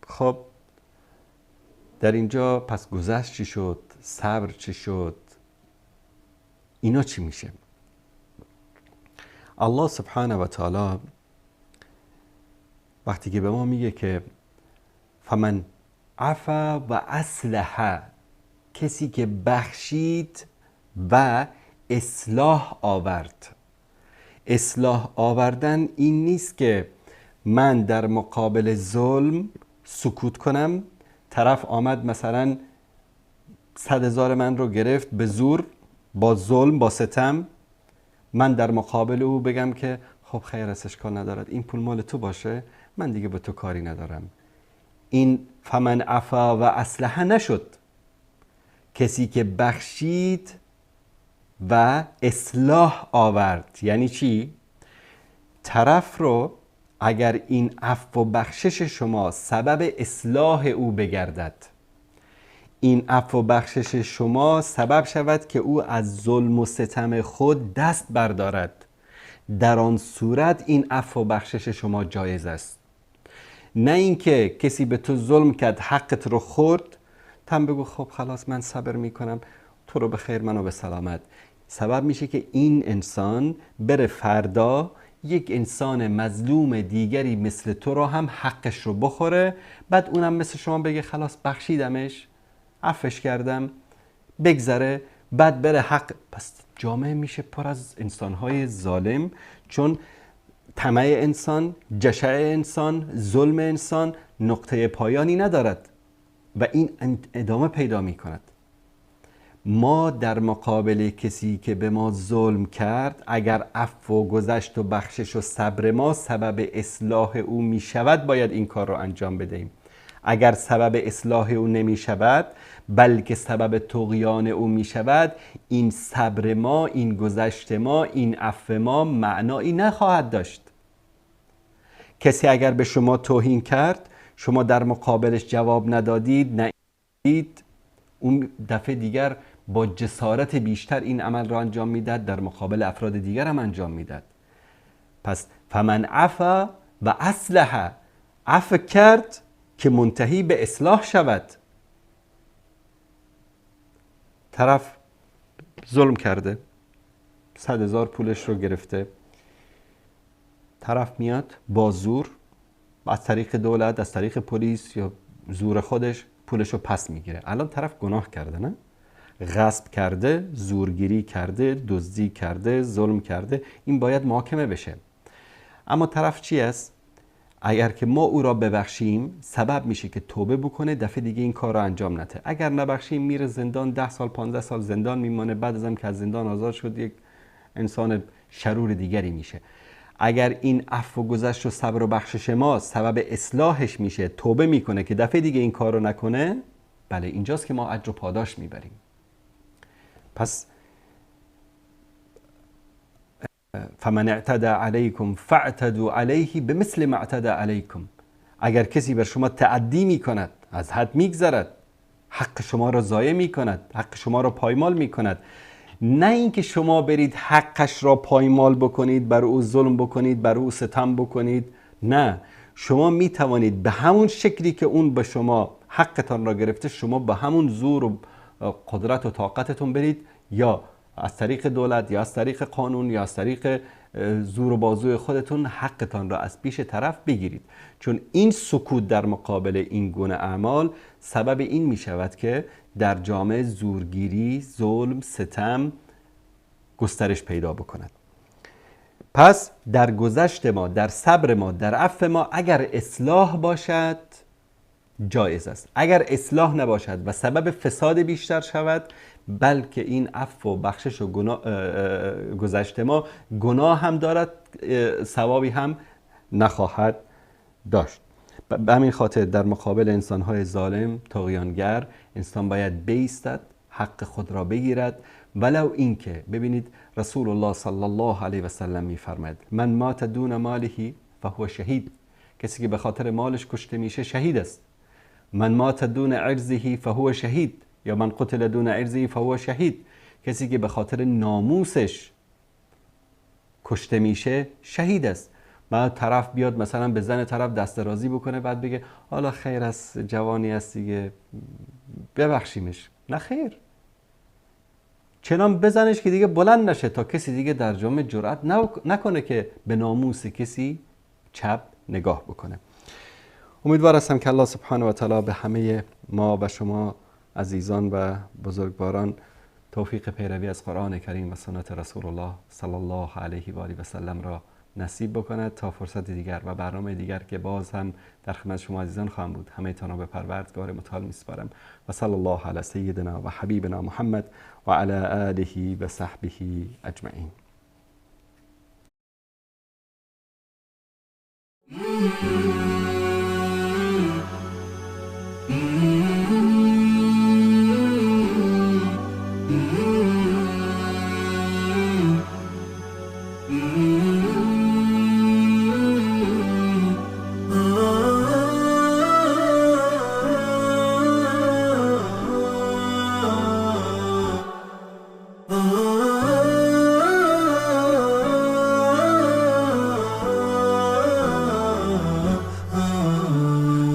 خب در اینجا پس گذشت چی شد، صبر چی شد، اینا چی میشه؟ الله سبحانه و تعالی وقتی که به ما میگه که فمن عفا و اصلح، کسی که بخشید و اصلاح آورد. اصلاح آوردن این نیست که من در مقابل ظلم سکوت کنم، طرف آمد مثلا 100,000 من رو گرفت به زور، با ظلم، با ستم، من در مقابل او بگم که خب خیر است، اشکال ندارد، این پول مال تو باشه، من دیگه به تو کاری ندارم. این فمن عفا و اصلح نشد. کسی که بخشید و اصلاح آورد یعنی چی؟ طرف رو اگر این عفو و بخشش شما سبب اصلاح او بگردد، این عفو و بخشش شما سبب شود که او از ظلم و ستم خود دست بردارد، در آن صورت این عفو و بخشش شما جایز است. نه اینکه کسی به تو ظلم کرد، حقت رو خورد، تم بگو خب خلاص من صبر میکنم، تو رو به خیر منو به سلامت. سبب میشه که این انسان بره فردا یک انسان مظلوم دیگری مثل تو رو هم حقش رو بخوره، بعد اونم مثل شما بگه خلاص بخشیدمش، عفوش کردم، بگذره، بعد بره حق. پس جامعه میشه پر از انسانهای ظالم، چون طمع انسان، جشع انسان، ظلم انسان نقطه پایانی ندارد و این ادامه پیدا میکند. ما در مقابل کسی که به ما ظلم کرد، اگر عفو و گذشت و بخشش و صبر ما سبب اصلاح او می شود، باید این کار رو انجام بدهیم. اگر سبب اصلاح او نمی شود، بلکه سبب طغیان او می شود، این صبر ما، این گذشت ما، این عفو ما معنایی نخواهد داشت. کسی اگر به شما توهین کرد، شما در مقابلش جواب ندادید، ندید، اون دفعه دیگر با جسارت بیشتر این عمل را انجام میداد، در مقابل افراد دیگر هم انجام میداد. پس فمن عفا و اصلح، عفو کرد که منتهی به اصلاح شود. طرف ظلم کرده، 100,000 پولش رو گرفته، طرف میاد با زور از طریق دولت، از طریق پلیس یا زور خودش پولشو پس میگیره. الان طرف گناه کرده، نه؟ غصب کرده، زورگیری کرده، دزدی کرده، ظلم کرده، این باید محاکمه بشه. اما طرف چی است؟ اگر که ما او را ببخشیم سبب میشه که توبه بکنه، دفعه دیگه این کار را انجام نده. اگر نبخشیم میره زندان، 10 سال 15 سال زندان میمانه، بعد از هم که از زندان آزاد شد یک انسان شرور دیگری میشه. اگر این عفو و گذشت و صبر و بخشش ما سبب اصلاحش میشه، توبه میکنه که دفعه دیگه این کار رو نکنه، بله اینجاست که ما اجر و پاداش میبریم. پس فمن اعتدى علیکم فاعتدوا علیه بمثل ما اعتدى علیکم. اگر کسی بر شما تعدی میکند، از حد میگذرد، حق شما را ضایع میکند، حق شما را پایمال میکند، نه اینکه شما برید حقش را پایمال بکنید، بر او ظلم بکنید، بر او ستم بکنید، نه، شما میتوانید به همون شکلی که اون به شما حقتان را گرفته، شما به همون زور و قدرت و طاقتتون برید، یا از طریق دولت یا از طریق قانون یا از طریق زور و بازوی خودتون حقتان را از پیش طرف بگیرید. چون این سکوت در مقابل این گونه اعمال سبب این می شود که در جامعه زورگیری، ظلم، ستم گسترش پیدا بکند. پس در گذشت ما، در صبر ما، در عفو ما اگر اصلاح باشد جایز است، اگر اصلاح نباشد و سبب فساد بیشتر شود، بلکه این عفو و بخشش و گذشت ما گناه هم دارد، ثوابی هم نخواهد داشت. به همین خاطر در مقابل انسانهای ظالم، طغیانگر، انسان باید بایستد، حق خود را بگیرد، ولو اینکه ببینید رسول الله صلی الله علیه و سلم میفرماید من مات دون ماله فهو شهید، کسی که به خاطر مالش کشته میشه شهید است. من مات دون عرضه فهو شهید، یا من قتل دون عرضه فهو شهید، کسی که به خاطر ناموسش کشته میشه شهید است. بعد طرف بیاد مثلا به زن طرف دست درازی بکنه، بعد بگه حالا خیر است، جوانی است دیگه، ببخشیمش. نه خیر، چنان بزنش که دیگه بلند نشه تا کسی دیگه در جامعه جرأت نکنه که به ناموس کسی چپ نگاه بکنه. امیدوار هستم که الله سبحانه و تعالی به همه ما و شما عزیزان و بزرگواران توفیق پیروی از قرآن کریم و سنت رسول الله صلی الله علیه و آله و سلم را نصیب بکند. تا فرصت دیگر و برنامه دیگر که باز هم در خدمت شما عزیزان خواهم بود، همه تان را به پروردگار متعال میسپارم و صلی الله علی سیدنا و حبیبنا محمد و علی آله و صحبه اجمعین.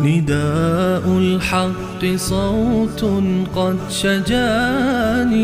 نداء الحق صوت قد شجاني.